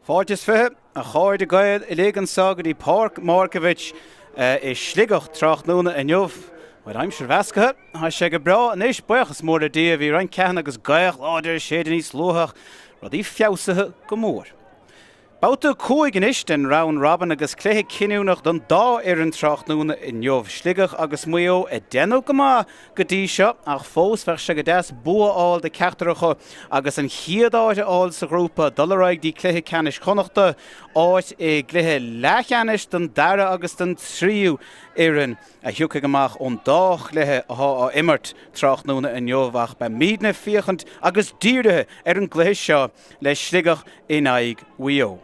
Fáilte is 20, a chairde Gael uilig anseo go dtí Páirc Markievicz i Sligeach tráthnóna inniu. Bhuel, aimsir mheasctha, tá sé go breá anois, buíochas mór le Dia, bhí roinnt ceathanna agus gaoth láidir ag séideadh níos luaithe ach rudaí feabhsaithe go mór. Babhta 5 anois den Round Robin agus cluiche cinniúnach don dá fhoireann tráthnóna inniu. Sligeach agus Maigh Eo ag déanamh go maith go dtí seo ach fós bheadh sé go deas bua a fháil do ceachtar acu agus an chéad áit a fháil sa ghrúpa, dul ar aghaidh dtí cluiche ceannais Chonnachta, áit i gcluiche leathcheannais don dara agus don tríú fhoireann a thiocfaidh amach ón dá chluiche atá á imirt tráthnóna inniu ach beimidne ag féachaint agus dírithe ar an gcluiche seo le Sligeach in aghaidh Mhaigh Eo.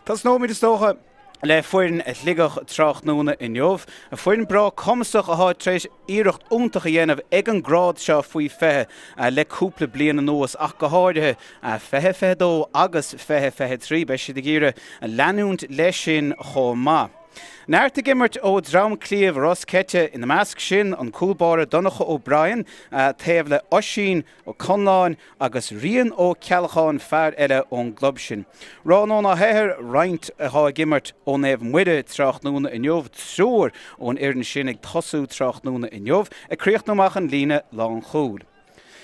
Tosnóimid, is dócha, le foireann Shligeach tráthnóna inniu. Foireann breá cumasach atá tar éis iarracht iontach a dhéanamh ag an grád seo faoi 20 le cúpla bliain anuas ach go háirithe 20, 22 agus 20, 23. Beidh siad ag iarraidh leanúint leis sin chomh maith. Neart ag imirt ó Dhroim Cliabh Ros Ceite, ina measc sin an cúl báire Donncha O'Brien taobh le Oisín Ó Conláin agus Rian Ó Ceallacháin, fear eile ón gclub sin. Rónán Ó hEithir, roinnt atá ag imirt ó Naomh Muire tráthnóna inniu, triúr ón fhoireann sin ag tosú tráthnóna inniu, ag críochnú amach an líne lánchúil.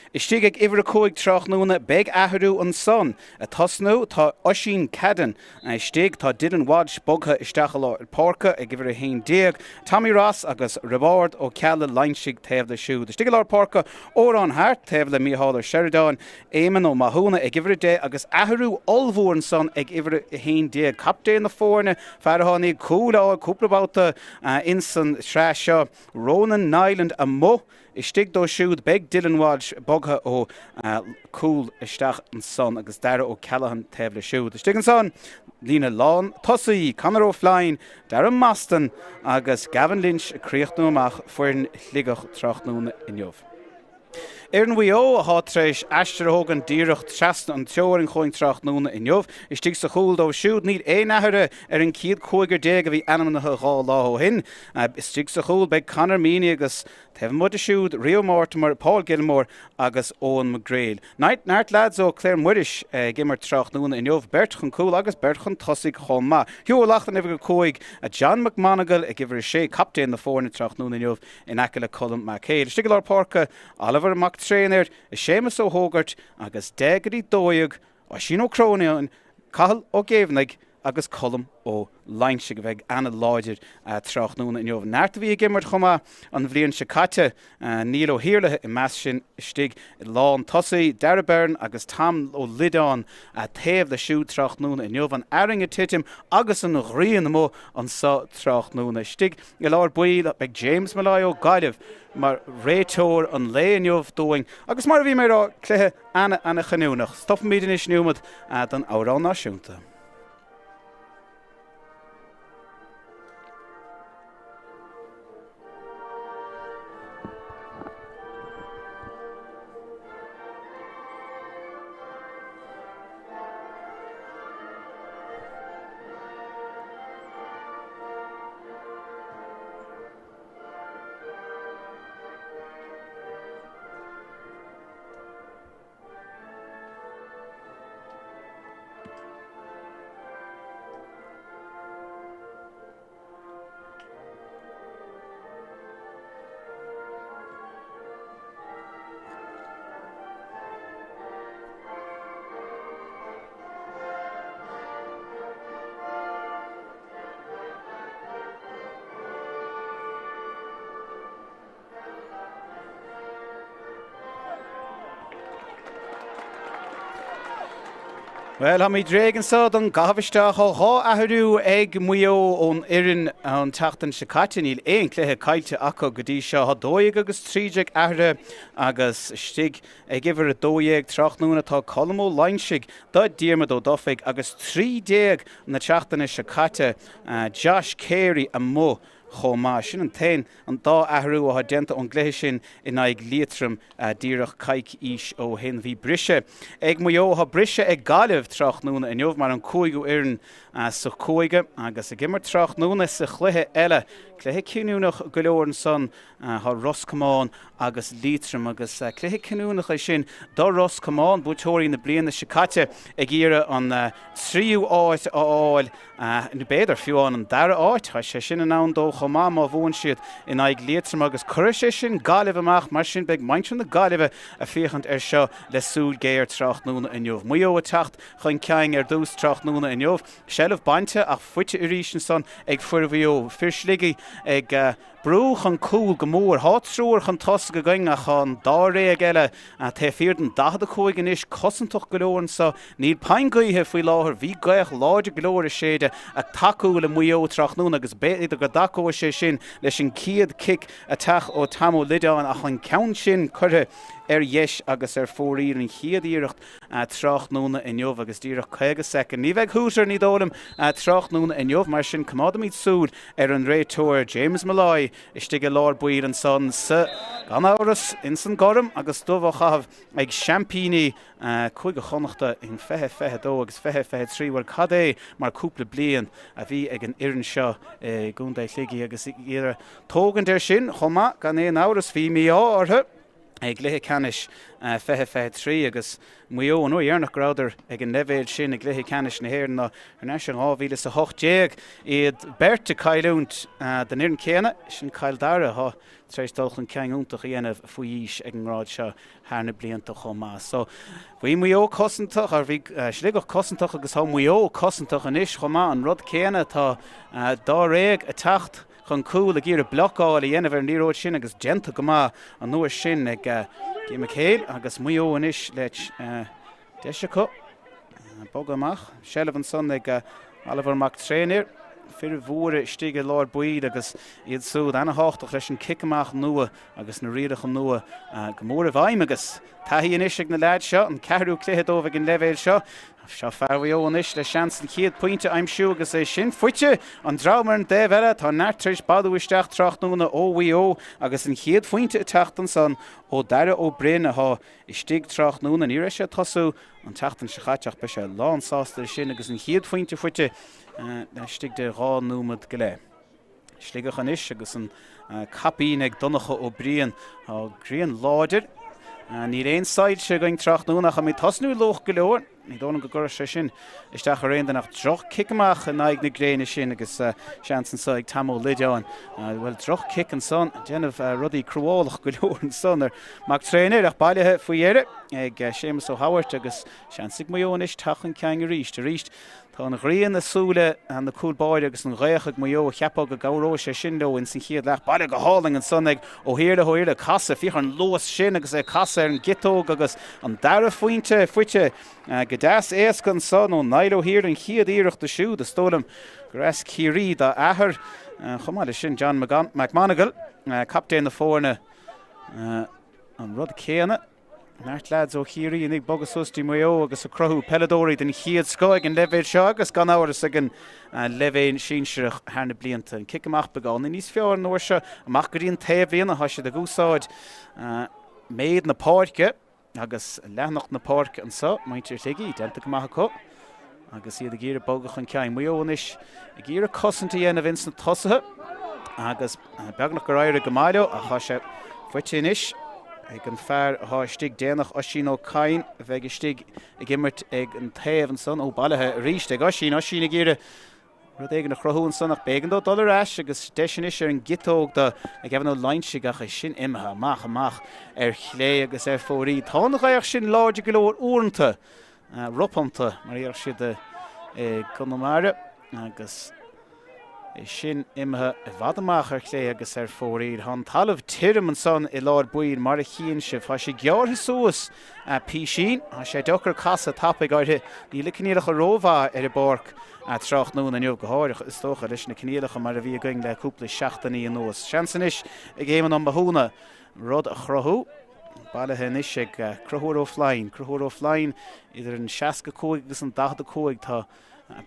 Istigh ag uimhir 5 tráthnóna, beidh athrú ansan. Ag tosnú tá Oisín Cadden istigh, tá Dylan Walsh bogtha isteach i lár páirce ag uimhir 11, Tommy Ross agus Roibeárd Ó Ceallaigh Loingsigh taobh leis siúd. Istigh i lár páirce, Odhrán Harte taobh le Mícheál Ó Seireadáin, Éamonn Ó Mathúna ag uimhir 10 agus athrú ollmhór ansan ag uimhir 11, captaen na foirne, fear atá i ndiaidh cúil a fháil cúpla babhta insan tsraith seo, Ronan Niland amuigh. Istigh dó siúd beidh Dylan Walsh bogtha ó chúl isteach ansan agus Darragh O'Callaghan taobh leis siúd. Istigh ansan, líne lán tosaí, Conor O'Flynn, Darragh Mostyn agus Gavin Lynch ag críochnú amach foireann Shligeach tráthnóna inniu. Foireann Mhaigh Eo atá tar éis aistear a thógaint díreach trasna an teorainn chugainn tráthnóna inniu. Istigh sa chúl dóibh siúd níl aon athruithe ar an chéad chúigear a bhí ainmnithe 2 lá ó shin. Istigh sa chúl beidh Conor Meany agus Taobh amuigh de siúd, Rio Mortimer, Paul Gilmore agus Eoin McGrail. Neart leaids ó Chléir Muiris ag imirt tráthnóna inniu, beirt chun cúil agus beirt chun tosaigh chomh maith. Hugh Ó Lachtnáin uimhir 5, John McMonagle ag uimhir 6, captaen na foirne tráthnóna inniu in aice le Colm McHale. Istigh i lár páirce, Oliver Mac Tréinir, Séamus Ó hÓgairt agus 10 go dtí 12, Oisín Ó Cróinín, Cathal Ó Géibheannaigh agus Colm Ó Loingsigh a bheidh ana-láidir tráthnóna inniu. Neart a bhí ag imirt chomh maith an bhliain seo caite, Niall Ó hIarlaithe i measc sin istigh i lán tosaigh, Darragh Beirne agus Tom Ó Loideáin taobh leis siúd tráthnóna inniu. An fharraige ag titim agus an ghrian amuigh anso tráthnóna. Istigh i lár baill beidh James Molloy ó Gaillimh mar réiteoir an lae inniu dúinn agus mar a bhí mé ag rá, cluiche ana-ana-chinniúnach. Stopfaimid anois neomad don amhrán náisiúnta. Bhuel, táimid réidh anso don gcaitheamh isteach. Tá 2 athrú ag Maigh Eo ón fhoireann an tseachtain seo caite. Níl aon chluiche caillte acu go dtí seo. Tá 12 agus 13 athraithe agus istigh ag uimhir 12 tráthnóna tá Colm Ó Loingsigh do Diarmuid Ó Dufaigh agus 13 na seachtaine seo caite, Josh Carey amuigh chomh maith. Sin an t-aon, an dá athrú atá déanta ón gcluiche sin in aghaidh Liatroim díreach coicís ó shin. Bhí briseadh ag Maigh Eo, tá briseadh ag Gaillimh tráthnóna inniu mar an cúigiú fhoireann sa chúige agus ag imirt tráthnóna sa chluiche eile. Cluiche cinniúnach go leor ansan, tá Ros Comáin agus Liatroim agus cluiche cinniúnach é sin do Ros Comáin, buaiteoirí na bliana seo caite, ag iarraidh an tríú áit a fháil, nó b'fhéidir fiú amháin an dara áit. Tá sé sin in ann dóibh chomh maith má bhuann siad in aghaidh Liatroim agus cuirfidh sé sin Gaillimh amach, mar sin beidh muintir na Gaillimhe ag féachaint air seo le súil ghéar tráthnóna inniu. Maigh Eo ag teacht chun cinn ar dtús tráthnóna inniu. Seilbh bainte ach faighte arís ansan ag fir Mhaigh Eo. Fir Shligigh ag brú chun cúil go mór. Thá triúr chun tosaigh againn ach tá an dáréag eile taobh thiar den 45 anois cosantach go leor anso. Níl pian gaoithe faoi láthair. Bhí gaoth láidir go leor ag séideadh ag tacú le Maigh Eo tráthnóna agus b'fhéidir go dtacóidh sé sin leis an gcéad cic ag teacht ó Tom Ó Loideáin ach an ceann sin curtha ar dheis agus ar fóraoil an chéad iarracht tráthnóna inniu agus díreach 50 soicind. Ní bheidh hooter, ní dóigh liom, tráthnóna inniu, mar sin coimeádaimid súil ar an réiteoir James Molloy istigh i lár baill ansan sa, gan amhras, ins an gorm agus dubh á chaitheamh ag seaimpíní Cúige Chonnachta in 2022 agus 2023. Bhuel, cad é mar cúpla bliain a bhí ag an fhoireann seo i gContae Shligigh agus ag iarraidh tógaint air sin chomh maith, gan aon amhras. Bhí mí-ádh orthu. i gcluiche ceannais 2023 agus Maigh Eo, an uair dheireanach go rabhadar ag an leibhéal sin i gcluiche ceannais na hÉireann ná thar n-ais in 2018. Iad beirt ag cailliúint don fhoireann céanna, sin Cill Dara, atá tar éis dul chun cinn iontach a dhéanamh faoi aois ag an ngrád seo thar na blianta chomh maith. So, bhí Maigh Eo cosantach, or bhí Sligeach cosantach agus tá Maigh Eo cosantach anois chomh maith. An rud céanna, tá dáréag ag teacht. chun cúil ag iarraidh blocáil a dhéanamh ar an liathróid sin agus déanta go maith an uair sin ag Gay McHale agus Maigh Eo anois le deis acu bogadh amach. Seilbh ansan ag Oliver Mac Tréinir, fir mhóra istigh i lár baill agus iad súd ana-thábhachtach leis an cic amach nua agus na rialacha nua go mór i bhfeidhm agus taithí anois ag na leaids seo, an ceathrú cluiche dóibh ag an leibhéal seo. Seo fear Mhaigh Eo anois le seans an chéad phointe a aimsiú agus é sin faighte. An dream ar an dtaobh eile, tá neart tar éis bailiú isteach tráthnóna ó Mhaigh Eo agus an chéad phointe ag teacht ansan ó Daire Ó Broin atá istigh tráthnóna. Ní raibh sé ag tosú an tseachtain seo chaite ach beidh sé lán sásta leis sin agus an chéad phointe faighte laistigh de dhá nóiméad go leith. Sligeach anois agus an caipín ag Donncha Ó Briain. Tá grian láidir. Níl aon soilse againn tráthnóna ach táimid ag tosnú luath go leor. Ní dóigh liom go gcuirfidh sé sin isteach ar aon duine ach droch cic amach in aghaidh na gréine sin agus seans anso ag Tom Ó Loideáin. Bhuel, droch cic ansan, déanamh rudaí cruálach go leor ansan ar Mac Tréinir ach bailithe faoi dheireadh ag Séamus Ó hAbhairt agus seans ag Maigh Eo anois teacht chun cinn arís. Arís Tá an ghrian i súile na cúl báire agus an ghaoth ag Maigh Eo. Cheapfá go gcabhróidh sé sin leo ins an chéad leath. Bailithe go hálainn ansan ag Ó hIarla, Ó hIarla ag casadh, féach ar an luas sin agus é ag casadh ar an gciotóg agus an dara phointe faighte go deas éasca ansan ó Niall Ó hIarla, an chéad iarracht de siúd. Is dóigh liom gur as Ciarraí dá athair. Chomh maith leis sin John McMonagle, captaen na foirne, an rud céanna. Neart leaids ó Chiarraí ag bogadh suas dtí Maigh Eo agus ag cruthú peileadóirí den chéad scoth ag an leibhéal seo agus gan amhras ag an leibhéal sinsearach thar na blianta. An cic amach beagáinín níos fearr an uair seo amach go dtí an taobhlíne. Tá siad ag úsáid méid na páirce agus leathnacht na páirce anseo, muintir Shligigh, déanta go maith acu. Agus iad ag iarraidh bogadh chun cinn. Maigh Eo anois ag iarraidh cosaint a dhéanamh ins na tosaithe agus beagnach gur éirigh go maith leo ach tá sé faighte anois ag an fear atá istigh déanach, Oisín Ó Cadhain, a bheidh istigh ag imirt ag an taobh ansan. Ó, bailithe arís ag Oisín. Oisín ag iarraidh rud éigin a chruthú ansan ach b'éigean dó dul ar ais agus deis anois ar an gciotóg do Gavin Ó Loingsigh ach é sin imithe amach amach ar chlé agus ar fóraoil. Tá an ghaoth sin láidir go leor uaireanta. ropánta, mar a déarfadh siad i gConamara, agus é sin imithe i bhfad amach ar chlé agus ar fóraoil. Tá an talamh tirim ansan i lár baill, mar a chíonn sibh. Tá sé gearrtha suas písín. Tá sé deacair casadh tapaidh uirthi. Níl na coinníollacha rómhaith ar an bpáirc tráthnóna inniu, go háirithe, is dócha, leis na coinníollacha mar a bhí againn le cúpla seachtainí anuas. Seans anois ag Éamonn Ó Mathúna rud a chruthú. Bailithe anois ag Conchúr Ó Floinn. Conchúr Ó Floinn idir an 65 agus an 45. Tá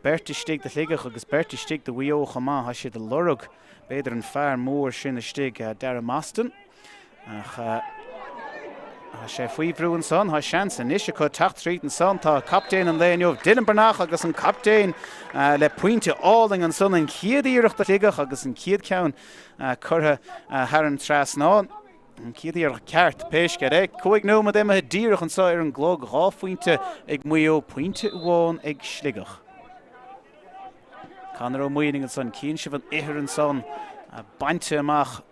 beirt istigh do Shligeach agus beirt istigh do Mhaigh Eo chomh maith. Tá siad ag lorg, b'fhéidir, an fear mór sin istigh, Darragh Mostyn. Ach tá Tá sé faoi bhrú ansan. Tá seans anois acu teacht tríd ansan. Tá captaen an lae inniu, Dylan Breathnach agus an captaen le pointe álainn ansan. An chéad iarracht do Shligeach agus an chéad ceann curtha thar an trasnán. An chéad iarracht ceart, pé scéal é. 5 nóiméad imithe díreach anseo ar an gclog. 2 phointe ag Maigh Eo, pointe amháin ag Sligeach. Conor Ó Maonaigh ansan, cíonn sibh an ithir ansan bainte amach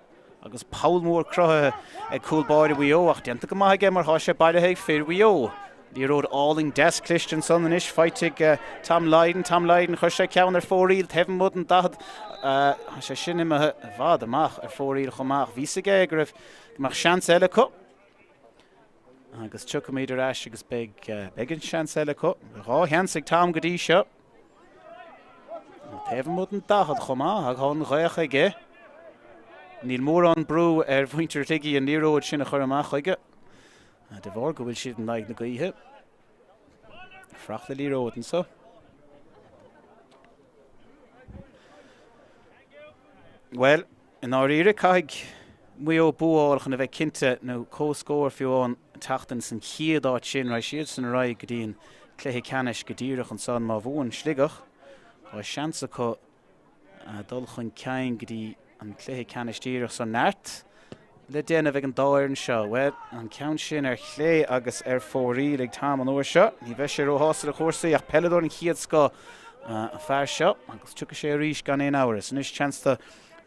agus poll mór cruthaithe ag cúl báire Mhaigh Eo ach déanta go maith aige mar tá sé bailithe ag fir Mhaigh Eo. Liathróid álainn deas cliste ansan anois faighte ag Tom Lydon. Tom Lydon, chuir sé ceann ar fóraoil taobh amuigh den 40. Tá sé sin imithe i bhfad amach ar fóraoil chomh maith ach bhí 's aige go raibh go mbeadh seans eile acu. Agus tiocfaimid ar ais agus beidh, beidh an seans eile acu. Dhá sheans ag Tom go dtí seo. Taobh amuigh den 40 chomh maith, ach tá an ghaoth aige. Níl mórán brú ar mhuintir Shligigh an liathróid sin a chur amach chuige, de bharr go bhfuil siad in aghaidh na gaoithe. Fuireach le liathróid anseo. Bhuel, I ndáiríre, caithfidh Maigh Eo bua a fháil chun a bheith cinnte, nó comhscór fiú amháin, teacht ins an chéad áit sin. Raghaidh siadsan ar aghaidh go dtí an cluiche ceannais go díreach ansan. Má bhuann Sligeach, tá seans acu dul chun cinn go dtí an cluiche ceannais díreach. So neart le déanamh ag an dá fhoireann seo. Bhuel, an ceann sin ar chlé agus ar fóraoil ag Tom an uair seo. Ní bheidh sé róshásta le cúrsaí ach peileadóir den chéad scoth an fear seo agus tiocfaidh sé arís gan aon amhras. Anois seans do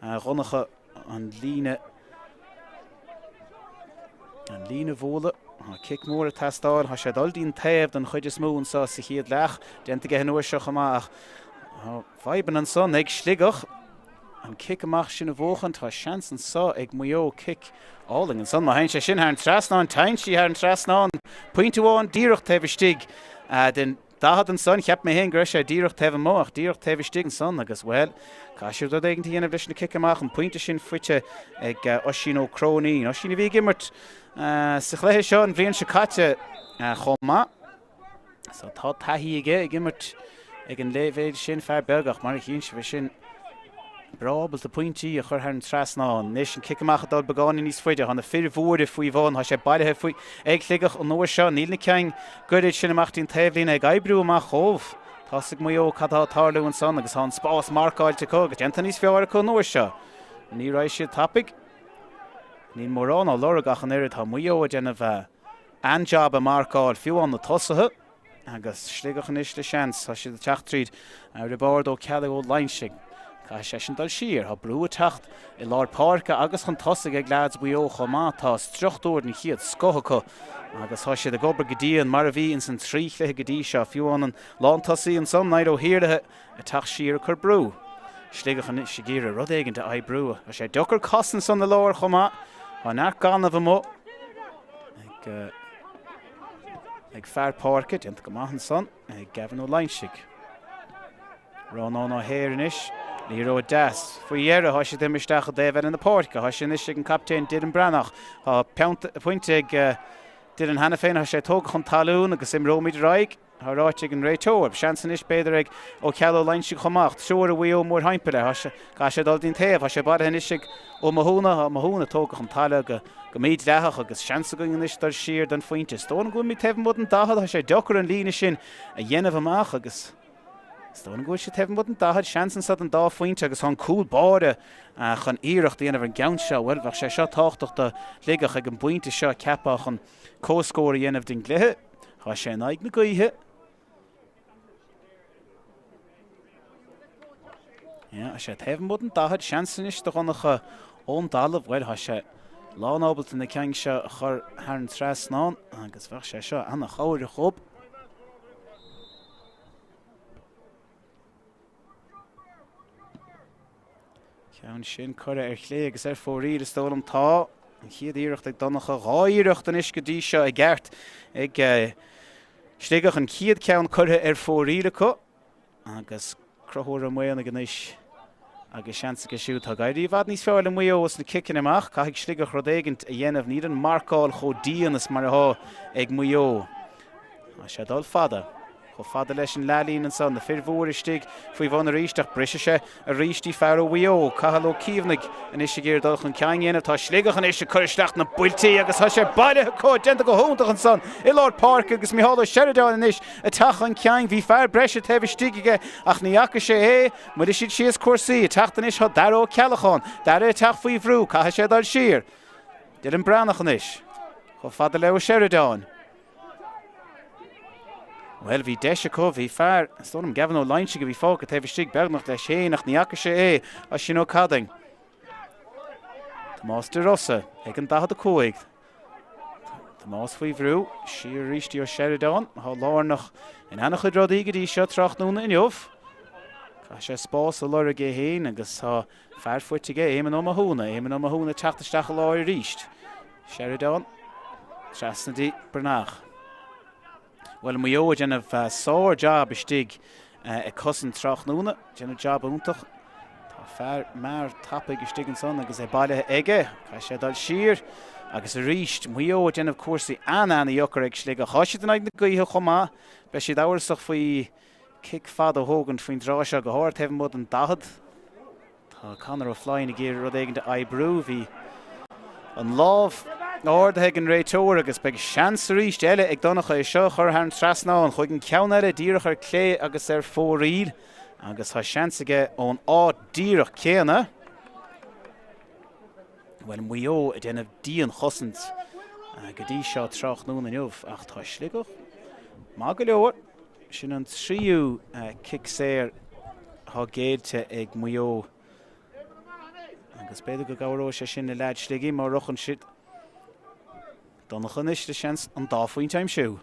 Dhonncha an líne an líne a bhualadh. Tá cic mór ag teastáil. Tá sé ag dul dtí'n taobh den chuid is mó anseo sa chéad leath. Déanta aige an uair seo chomh maith ach tá fadhbanna ansan ag Sligeach. An cic amach sin a bhuachan. Tá seans anseo ag Maigh Eo cic álainn ansan. Má théann sé sin thar an trasnán, téann sí thar an trasnán. Pointe amháin díreach taobh istigh den 40 ansan, cheap mé féin go raibh sé díreach taobh amuigh ach díreach taobh istigh ansan agus, bhuel, caithfidh siad rud éigin a dhéanamh leis na cic amach, an pointe sin faighte ag Oisín Ó Cróinín. Oisín a bhí ag imirt sa chluiche seo an bhliain seo caite chomh maith. So tá taithí aige ag imirt ag an léibhéal sin, fear beag ach mar a chíonn sibh é sin breá ábalta pointí a chur thar an trasnán. Anois an cic amach ag dul beagáinín níos faide. Tá na fir mhóra faoi bhun. Tá sé bailithe faoi ag Sligeach an uair seo. Níl na cinn gairid sin amach dtí'n taobhlíne ag oibriú amach dhóibh. Tá 's ag Maigh Eo cad tá ag tarlú ansan agus tá an spás marcáilte acu agus déanta níos fearr acu an uair seo. Ní raghaidh siad tapaidh. Níl mórán á lorg ach an oiread. Tá Maigh Eo ag déanamh an-jab ag marcáil fiú amháin na tosaithe. Agus Sligeach anois le seans. Tá siad ag teacht tríd Roibeárd Ó Ceallaigh Ó Loingsigh. Caithfidh seisean dul siar. Tá brú ag teacht i lár páirce agus chun tosaigh ag leaids Mhaigh Eo chomh maith. Tá struchtúr den chéad scoth acu agus tá siad ag obair go dian mar a bhí ins an trí chluiche go dtí seo. Fiú amháin an lántosaí ansan, Niall Ó hIarlaithe, ag teacht siar ag cur brú. Sligeach anois ag iarraidh rud éigin a oibriú. Tá sé deacair cosaint ansan i lár chomh maith. Tá neart gainimh amuigh ag. Ag fear páirce, déanta go maith ansan ag Gavin Ó Loingsigh. Rónán Ó hEithir anois, liathróid deas. Faoi dheireadh, tá siad imithe isteach i dtaobh eile na páirce. Tá sé anois ag an captaen Dylan Breathnach. Tá pointe ag Dylan cheana féin, tá sé tógtha chun talún agus imreoimid ar aghaidh. Tá ráite ag an réiteoir. Seans anois b'fhéidir ag Ó Ceallaigh Ó Loingsigh chomh maith. Triúr ó Mhaigh Eo mórthimpeall air. Caithfidh sé dul dtí'n taobh. Tá sé bailithe anois ag Ó Mathúna. Tá Ó Mathúna tógtha chun talamh go mídhleathach agus seans againn anois dul siar don phointe. Is dóigh liom go bhfuilimid taobh amuigh den 40. Tá sé deacair an líne sin a dhéanamh amach agus is dóigh liom go bhfuil sé taobh amuigh den 40. Seans anso don dá phointe agus tá an cúl báire chun iarracht a dhéanamh ar an gceann seo. Bhuel, bheadh sé seo tábhachtach do Shligeach ag an bpointe seo, cheapfá, chun comhscór a dhéanamh den gcluiche. Tá sé in aghaidh na gaoithe. Yeah, tá sé taobh amuigh den 40, seans anois do Dhonncha ón dtalamh. Bhuel, tá sé lánábalta na cinn seo a chur thar an trasnán agus bheadh sé seo ana-chabhrach dhób. Ceann sin curtha ar chlé agus ar fóraoil is dóigh liom. Tá an chéad iarracht ag Donncha, 2 iarracht anois go dtí seo i gceart ag Sligeach. An chéad ceann curtha ar fóraoil acu agus Conchúr Ó Maonaigh anois agus seans aige siúd. Tá ag éirí i bhfad níos fearr le Maigh Eo sna ciceanna amach. Caithfidh Sligeach rud éigint a dhéanamh. Níl an marcáil chomh dian is mar atá ag Maigh Eo. Tá sé ag dul fada. Chomh fada leis an leathlíne ansan, na fir mhóra istigh faoi bhun arís ach briseadh sé arís dtí fear ó Mhaigh Eo, Cathal Ó Caomhnaigh, anois ag iarraidh dul chun cinn a dhéanamh. Tá Sligeach anois ag cur isteach na buailtí agus tá sé bailithe acu, déanta go hiontach ansan i lár páirce agus Micheál Ó Seireadáin anois ag teacht chun cinn. Bhí fear breise taobh istigh aige ach ní fhaca sé é. Moillfidh siad síos cúrsaí. Ag teacht anois tá Dara Ó Ceallacháin. Dara ag teacht faoi bhrú, caithfidh sé dul siar. Dylan Breathnach anois chomh fada le Ó Seireadáin. Bhuel, bhí deis acu, bhí fear, is dóigh liom Gavin Ó Loingsigh a bhí fágtha taobh istigh beagnach leis féin ach ní fhaca sé é, Oisín Ó Cadain. Tomás De Rossa ag an 45. Tomás faoi bhrú, siar arís dtí Ó Seireadáin, atá lárnach in an-chuid rudaí go dtí seo tráthnóna inniu. Caithfidh sé spás a lorg é féin agus tá fear faighte aige, Éamonn Ó Mathúna. Éamonn Ó Mathúna ag teacht isteach i lár arís. Sheridan, trasna dtí Breathnach. Bhuel, Maigh Eo ag déanamh sár-jab istigh ag cosaint tráthnóna. Déanamh jab iontach. Tá fear mear tapaidh istigh ansan agus é bailithe aige. Caithfidh sé dul siar. Agus arís, Maigh Eo ag déanamh cúrsaí an-an-dheacair ag Sligeach. Tá siad in aghaidh na gaoithe chomh maith. Beidh siad amhrasach faoi cic fada a thógaint faoin dtráth seo, go háirithe taobh amuigh den 40. Tá Conor O'Flynn ag iarraidh rud éigin a oibriú. Bhí an lámh ardaithe ag an réiteoir agus beidh seans arís eile ag Donncha é seo a chur thar an trasnán. Chuig an ceann eile díreach ar clé agus ar fóraoil agus tá seans aige ón áit díreach céanna. Bhuel, Maigh Eo ag déanamh dianchosaint go dtí seo tráthnóna inniu ach tá Sligeach maith go leor. Sin an tríú cic saor atá géillte ag Maigh Eo agus b'fhéidir go gcabhróidh sé sin le leaids Shligigh má shroicheann siad Donncha anois le seans an dá phointe a aimsiú.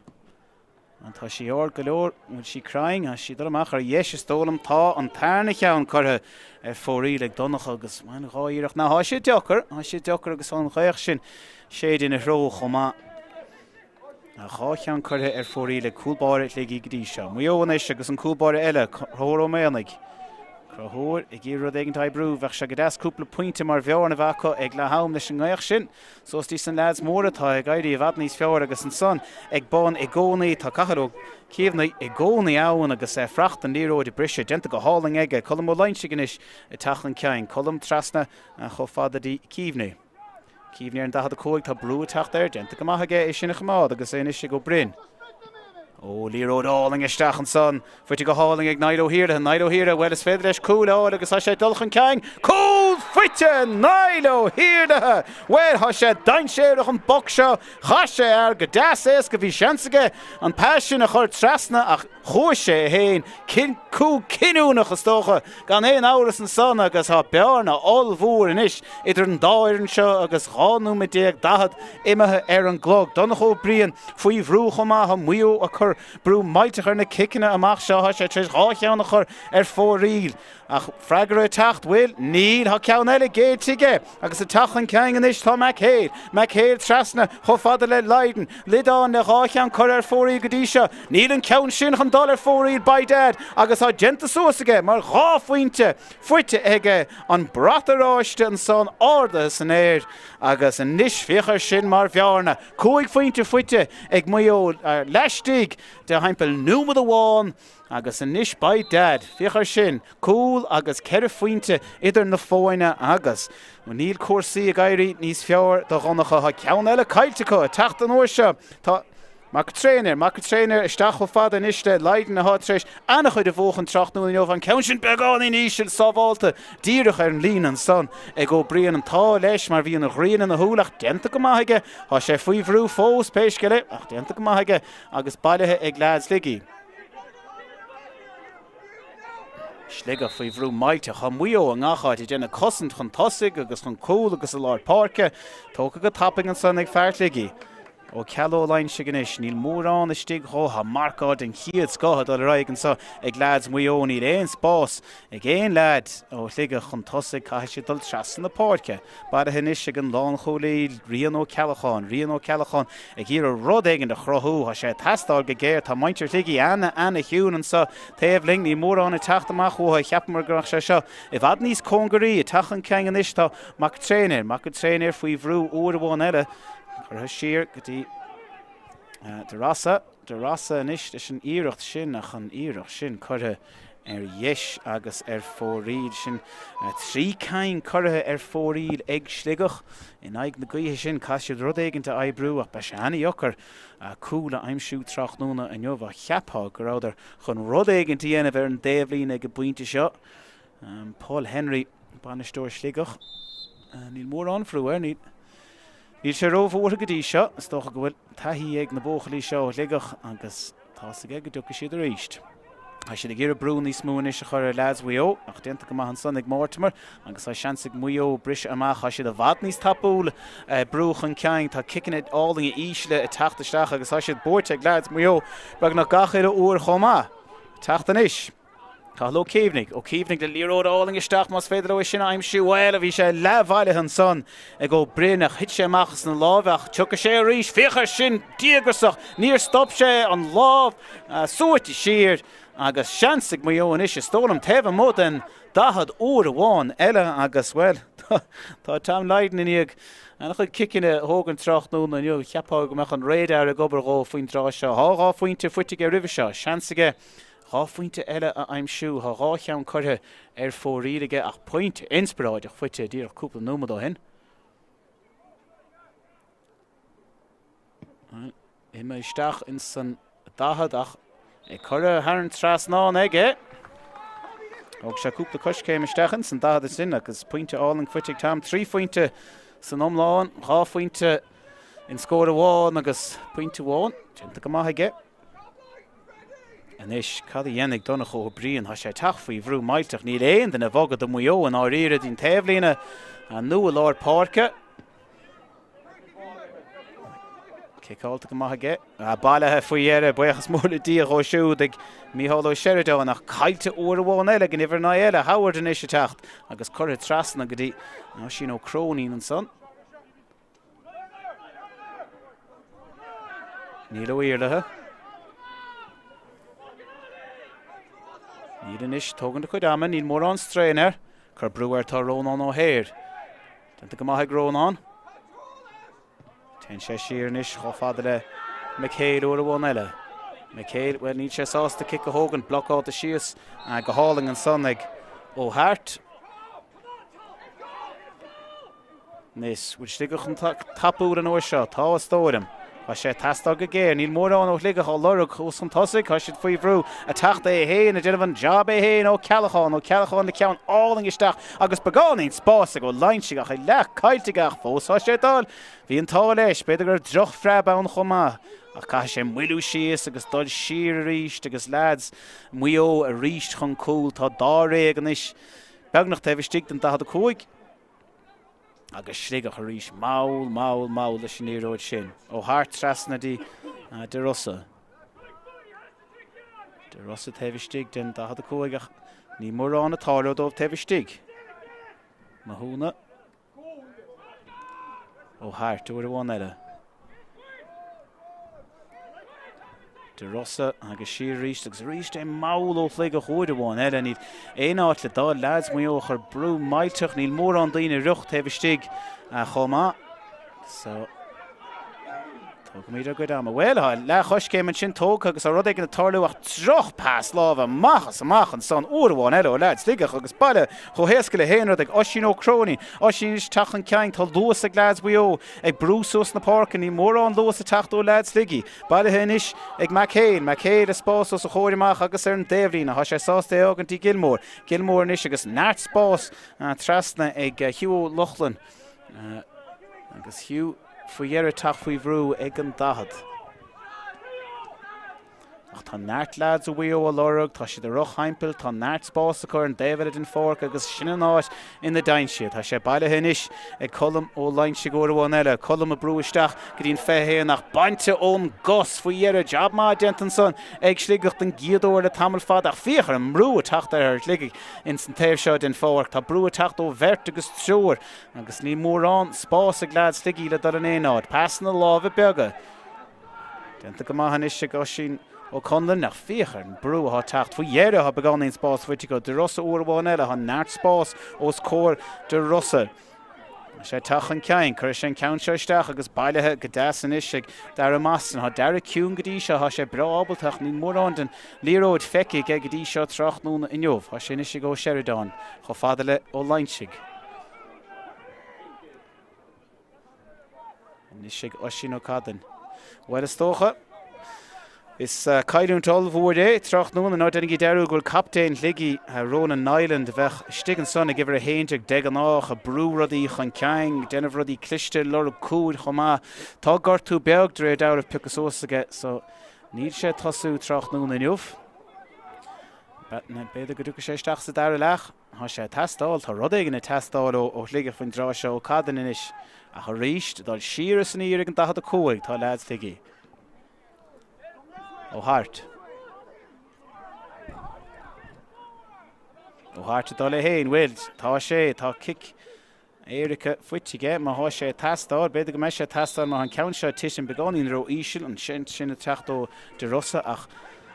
Tá sí ard go leor, bhfuil sí cruinn, tá sí ag dul amach ar dheis is dóigh liom. Tá an tarna cheann curtha ar fóraoil ag Donncha agus bhain dhá iarracht. Ná tá sé deacair, tá sé deacair agus tá an ghaoth sin séide ina threo chomh maith. Dhá cheann curtha ar fóraoil ag cúl báire Shligigh go dtí seo. Maigh Eo anois agus an cúl báire eile, Conchúr Ó Maonaigh. Conchúr ag iarraidh rud éigin a oibriú. Bheadh sé go deas cúpla pointe mar bhearna a bheith acu ag leath am leis an ngaoth sin. Suas dtí san leaids móra atá ag éirí i bhfad níos fearr agus ansan ag bun i gcónaí tá Cathal Ó Caomhnaigh i gcónaí ann agus friocht an liathróid ag briseadh. Déanta go hálainn aige. Colm Ó Loingsigh anois ag teacht chun cinn. Colm trasna chomh fada dtí Keaveney. Keaveney ar an 45, tá brú ag teacht air, déanta go maith aige é sin a choimeád agus é anois ag Ó Broin. Ó, liathróid álainn isteach ansan, faighte go hálainn ag Niall Ó hIarlaithe, Niall Ó hIarlaithe, bhuel is féidir leis cúl a fháil agus tá sé ag dul chun cinn, cúl faighte Niall Ó hIarlaithe! Bhuel, tá sé dainséarach an boc seo, chaith sé air go deas éasca, bhí seans aige an pas sin a chur trasna ach Chuaigh sé é féin, cúl cinniúnach is dócha, gan aon amhras ansan agus tá bearna ollmhór anois idir an dá fhoireann seo agus 12 nóiméad 40 imithe ar an gclog. Donncha Ó Briain faoi bhrú chomh maith, tá Maigh Eo ag cur brú millteach ar na ciceanna amach seo, tá sé tar éis dhá cheann a chur ar fóraoil. Ach freagra ag teacht, bhfuil? Níl, tá ceann eile géillte aige agus ag teacht chun cinn anois tá McHale. McHale trasna chomh fada le Lydon. Lydon le dhá cheann curtha ar fóraoil go dtí seo. Níl an ceann sin chun dul ar fóraoil by dad agus tá déanta suas aige mar dhá phointe faighte aige. An brat oráiste ansan ardaithe san aer agus anois féach air sin mar bhearna. Cúig phointe faighte ag Maigh Eo laistigh de thimpeall nóiméad amháin. Agus anois by dad, féach air sin, cúl agus ceithre phointe idir na foirne agus níl cúrsaí ag éirí níos fearr do Dhonncha. Tá ceann eile caillte acu, ag teacht an uair seo tá Mac Tréinir, Mac Tréinir isteach chomh fada anois le Lydon atá tar éis an-chuid a bhuachan tráthnóna inniu. An ceann sin beagáinín íseal, sábhálta díreach ar an líne ansan ag Ó Briain. An t-ádh leis mar bhí an ghrian ina shúil ach déanta go maith aige. Tá sé faoi bhrú fós pé scéal é ach déanta go maith aige agus bailithe ag leaids Shligigh. Sligeach faoi bhrú millteach. Tá Maigh Eo i ngach áit ag déanamh cosaint chun tosaigh agus chun cúl agus i lár páirce. Tógtha go tapaidh ansan ag fear Shligigh. Ó Ceallaigh Ó Loingsigh anois. Níl mórán istigh dhó. Tá marcáil den chéad scoth ag dul ar aghaidh anso ag leaids Mhaigh Eo. Níl aon spás ag aon leaid ó Shligeach chun tosaigh. Caithfidh siad dul trasna na páirce. Bailithe anois ag an lánchúlaí Rian Ó Ceallacháin. Rian Ó Ceallacháin ag iarraidh rud éigin a chruthú. Tá sé ag teastáil go géar. Tá muintir Shligigh ana-ana-chiúin anso taobh linn. Níl mórán ag teacht amach uathu. Cheapamar go mbeadh sé seo i bhfad níos cóngaraí. Ag teacht chun cinn anois tá Mac Tréinir. Mac an Tréinir faoi bhrú uair amháin eile. Curtha siar go dtí. De Rossa, De Rossa anois leis an iarracht sin ach an iarracht sin curtha ar dheis agus ar fóraoil. Sin 3 cinn curtha ar fóraoil ag Sligeach in aghaidh na gaoithe sin. Caithfidh siad rud éigin a oibriú ach beidh sé ana-dheacair cúl a aimsiú tráthnóna inniu. Ach cheapfá go rabhadar chun rud éigin a dhéanamh ar an dtaobhlíne ag an bpointe seo. Paul Henry, bainisteoir Shligeach, níl mórán brú air. Níl sé róbhuartha go dtí seo. Is dócha go bhfuil taithí ag na buachaillí seo ó Shligeach agus tá's aige go dtiocfaidh siad arís. Tá siad ag iarraidh brú níos mó anois a chur ar leaids Mhaigh Eo ach déanta go maith ansan ag Mortimer agus tá seans ag Maigh Eo briseadh amach. Tá siad i bhfad níos tapúla ag brú chun cinn. Tá ciceanna álainne ísle ag teacht isteach agus tá siad buaite ag leaids Mhaigh Eo beagnach gach uile uair chomh maith. Teacht anois. Cathal Ó Caomhnaigh. Ó Caomhnaigh le liathróid álainn isteach más féidir leo é sin a aimsiú. Bhuel, bhí sé leathbhailithe ansan ag Ó Broin ach thit sé amach as na lámha ach tiocfaidh sé arís. Féach air sin! Díograsach! Níor stop sé an lámh suaite siar agus seans ag Maigh Eo anois, is dóigh liom, taobh amuigh den 40 uair amháin eile agus, bhuel, tá Tom Lydon i ndiaidh an-chuid ciceanna a thógaint tráthnóna inniu. Cheapfá go mbeadh an radar ag obair dhó faoin dtráth seo. Tá 2 phointe faighte aige roimhe seo. Seans aige 2 phointe eile a aimsiú. Tá 2 cheann curtha ar fóraoil aige ach pointe inspioráideach faighte díreach cúpla nóiméad ó shin. Imithe isteach ins an 40 ach é curtha thar an trasnán aige. Thóg sé cúpla coiscéim isteach ins an 40 sin agus pointe álainn faighte ag Tom. 3 phointe san iomlán, 2 phointe in scór amháin agus pointe amháin déanta go maith aige. Anois, cad a dhéanfaidh Donncha Ó Briain? Tá sé ag teacht faoi bhrú millteach. Níl aon duine ag bogadh do Mhaigh Eo i ndáiríre dtí'n taobhlíne nó i lár páirce. Ciceáilte go maith aige. Bailithe faoi dheireadh, buíochas mór le Dia dhó siúd ag Mícheál Ó Seireadáin ach caillte uair amháin eile ag an uimhir 9 eile, Howard anois ag teacht agus curtha trasna go dtí Oisín Ó Cróinín ansan. Niall Ó Iarlaithe. Niall anois, tógaint a chuid ama, níl mórán strain air. Cur brú air tá Rónán Ó hEithir. Déanta go maith ag Rónán. Téann sé siar anois chomh fada le McHale uair amháin eile. McHale, bhuel níl sé sásta cic a thógaint, blocáilte síos go hálainn ansan ag Ó Hairt. Anois, bhfuil Sligeach chun tapúil an uair seo? Tá, is dóigh liom. Tá sé ag teastáil go géar. Níl mórán ó Shligeach á lorg os chun tosaigh. Tá siad faoi bhrú. Ag teacht é féin, ag déanamh an jab é féin. Ó Ceallacháin, Ó Ceallacháin le ceann álainn isteach agus beagáinín spáis ag Ó Loingsigh ach é leath caillte aige ach fós tá sé ag dul. Bhí an t-ádh leis. B'fhéidir go raibh drochphreab ann chomh maith. Ach caithfidh sé moilliú síos agus dul siar arís agus leaids Mhaigh Eo arís chun cúil. Tá dáréag anois beagnach taobh istigh den 45. Agus Sligeach arís, mall, mall, mall leis an liathróid sin. Ó hAirt trasna dtí De Rossa. De Rossa taobh istigh den 45 ach ní mórán ag tarlú dóibh taobh istigh. Mathúna. Ó hAirt, uair amháin eile. De Rossa agus siar arís agus arís é mall ó Shligeach uair amháin eile. Níl aon áit le dul. Leaids Mhaigh Eo ag cur brú millteach. Níl mórán daoine ag rith taobh istigh chomh maith. So tógaimid ár gcuid ama. Bhuel, tá leathchoiscéim ansin tógtha agus tá rud éigin ag tarlú ach droch pas láimhe amach is amach ansan uair amháin eile ó leaids Sligeach agus bailithe chomh héasca le haon rud ag Oisín Ó Cróinín. Oisín anois ag teacht chun cinn. Tá luas ag leaids Mhaigh Eo ag brú suas na páirce. Níl mórán luas ag teacht ó leaids Shligigh. Bailithe anois ag McHale. McHale le spás os a chomhair amach agus ar an dtaobhlíne. Tá sé sásta é a fhágaint dtí Gilmore. Gilmore anois agus neart spás trasna ag Hugh Ó Lochlainn. Agus Hugh faoi dheireadh teacht faoi bhrú ag an 40. Ach tá neart leaids ó Mhaigh Eo á lorg, tá siad ag rith thimpeall, tá neart spáis acu ar an dtaobh eile den pháirc agus sin an áit ina dtéann siad. Tá sé bailithe anois ag Colm Ó Loingsigh uair amháin eile. Colm ag brú isteach go dtí an 21 ach bainte ón gcos faoi dheireadh. Jab maith déanta ansan ag Sligeach den gcéad uair le tamall fada ach féach ar an mbrú ag teacht ar Shligeach ins an taobh seo den pháirc. Tá brú ag teacht ó bheirt agus triúr agus níl mórán spás ag leaids Shligigh le dul in aon áit. Pasanna láimhe beaga. Déanta go maith anois ag Oisín Ó Conluain ach féach ar an brú atá ag teacht. Faoi dheireadh tá beagáinín spás faighte acu. De Rossa uair amháin eile. Tá neart spás os comhair De Rossa. Tá sé ag teacht chun cinn. Cuirfidh sé an ceann seo isteach agus bailithe go deas anois ag Dara Mostyn. Tá Dara ciúin go dtí seo. Tá sé breá ábalta ach níl mórán den liathróid feicthe aige go dtí seo tráthnóna inniu. Tá sé anois ag Ó Seireadáin chomh fada le Ó Loingsigh. Anois ag Oisín Ó Cadain. Bhuel, is dócha, is cailliúint ollmhór é tráthnóna. Ná déanaigí dearúd go bhfuil captaen Shligigh, Ronan Niland, a bheadh istigh ansan ag uimhir 11 de ghnáth, ag brú rudaí chun cinn, ag déanamh rudaí cliste, lorg cúil chomh maith. Tá gortú beag, de réir dealraimh, pioctha suas aige so níl sé ag tosú tráthnóna inniu. B'fhéidir go dtiocfaidh sé isteach sa dara leath. Tá sé ag teastáil, tá rud éigin ag teastáil ó Shligeach faoin dtráth seo, Ó Cadain anois, ach arís, ag dul siar is aniar ag an 45, tá leaids Shligigh. Ó hAirt. Ó hAirt ag dul é féin, bhuel, tá sé, tá cic Éirice faighte aige, má thá sé ag teastáil, b'fhéidir go mbeidh sé ag teastáil má thá an ceann seo ag titim beagáinín ró-íseal, an seans sin ag teacht ó De Rossa ach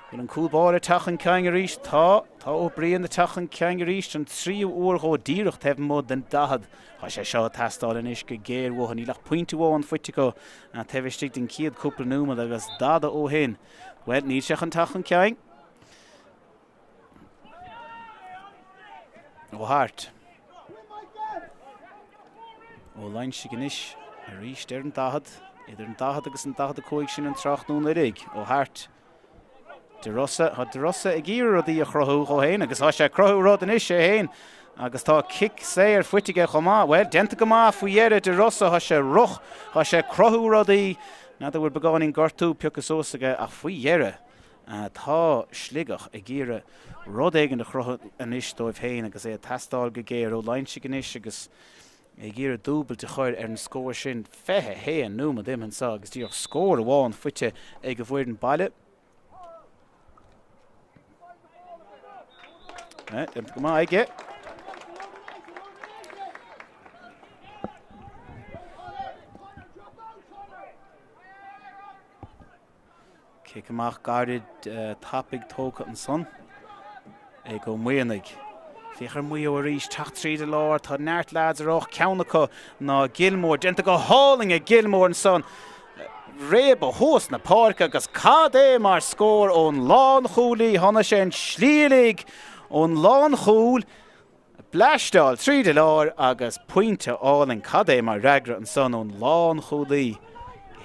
bhfuil an cúl báire ag teacht chun cinn arís? Tá, tá Ó Briain ag teacht chun cinn arís, an tríú uair dhó díreach taobh amuigh den 40. Tá sé seo ag teastáil anois go géar uathu, níl ach pointe amháin faighte acu taobh istigh den chéad cúpla nóiméad agus dada ó shin. Bhuel, níl sé chun teacht chun cinn. Ó hAirt. Ó Loingsigh anois arís ar an 40, idir an 40 agus an 45 sin an tráthnóna uilig. Ó hAirt. De Rossa, tá De Rossa ag iarraidh rudaí a chruthú dhó féin agus tá sé ag cruthú rud anois é féin agus tá cic saor faighte aige chomh maith. Bhuel, déanta go maith faoi dheireadh De Rossa, tá sé rith, tá sé ag cruthú rudaí. N'fheadar bhfuil beagáinín gortú pioctha suas aige ach faoi dheireadh Tá Sligeach ag iarraidh rud éigin a chruthú anois dóibh féin agus é ag teastáil go géar ó Loingsigh anois agus ag iarraidh dúbailt a chur ar an scór sin. 21 nóiméad imithe anseo agus díreach scór amháin faighte ag an bhfoireann baile. Déanta go maith aige. Cic amach gairid tapaidh tógtha ansan ag Ó Maonaigh. Féach ar Mhaigh Eo arís teacht tríd an lár. Tá neart leaids ar rith, ceann acu ná Gilmore. Déanta go hálainn ag Gilmore ansan. Réabadh thuas na páirce agus cad é mar scór ón lánchúlaí. Chonaic sé an slí uilig ón lánchúl. Bleaisteáil tríd an lár agus pointe álainn. Cad é mar fhreagra ansan ón lánchúlaí.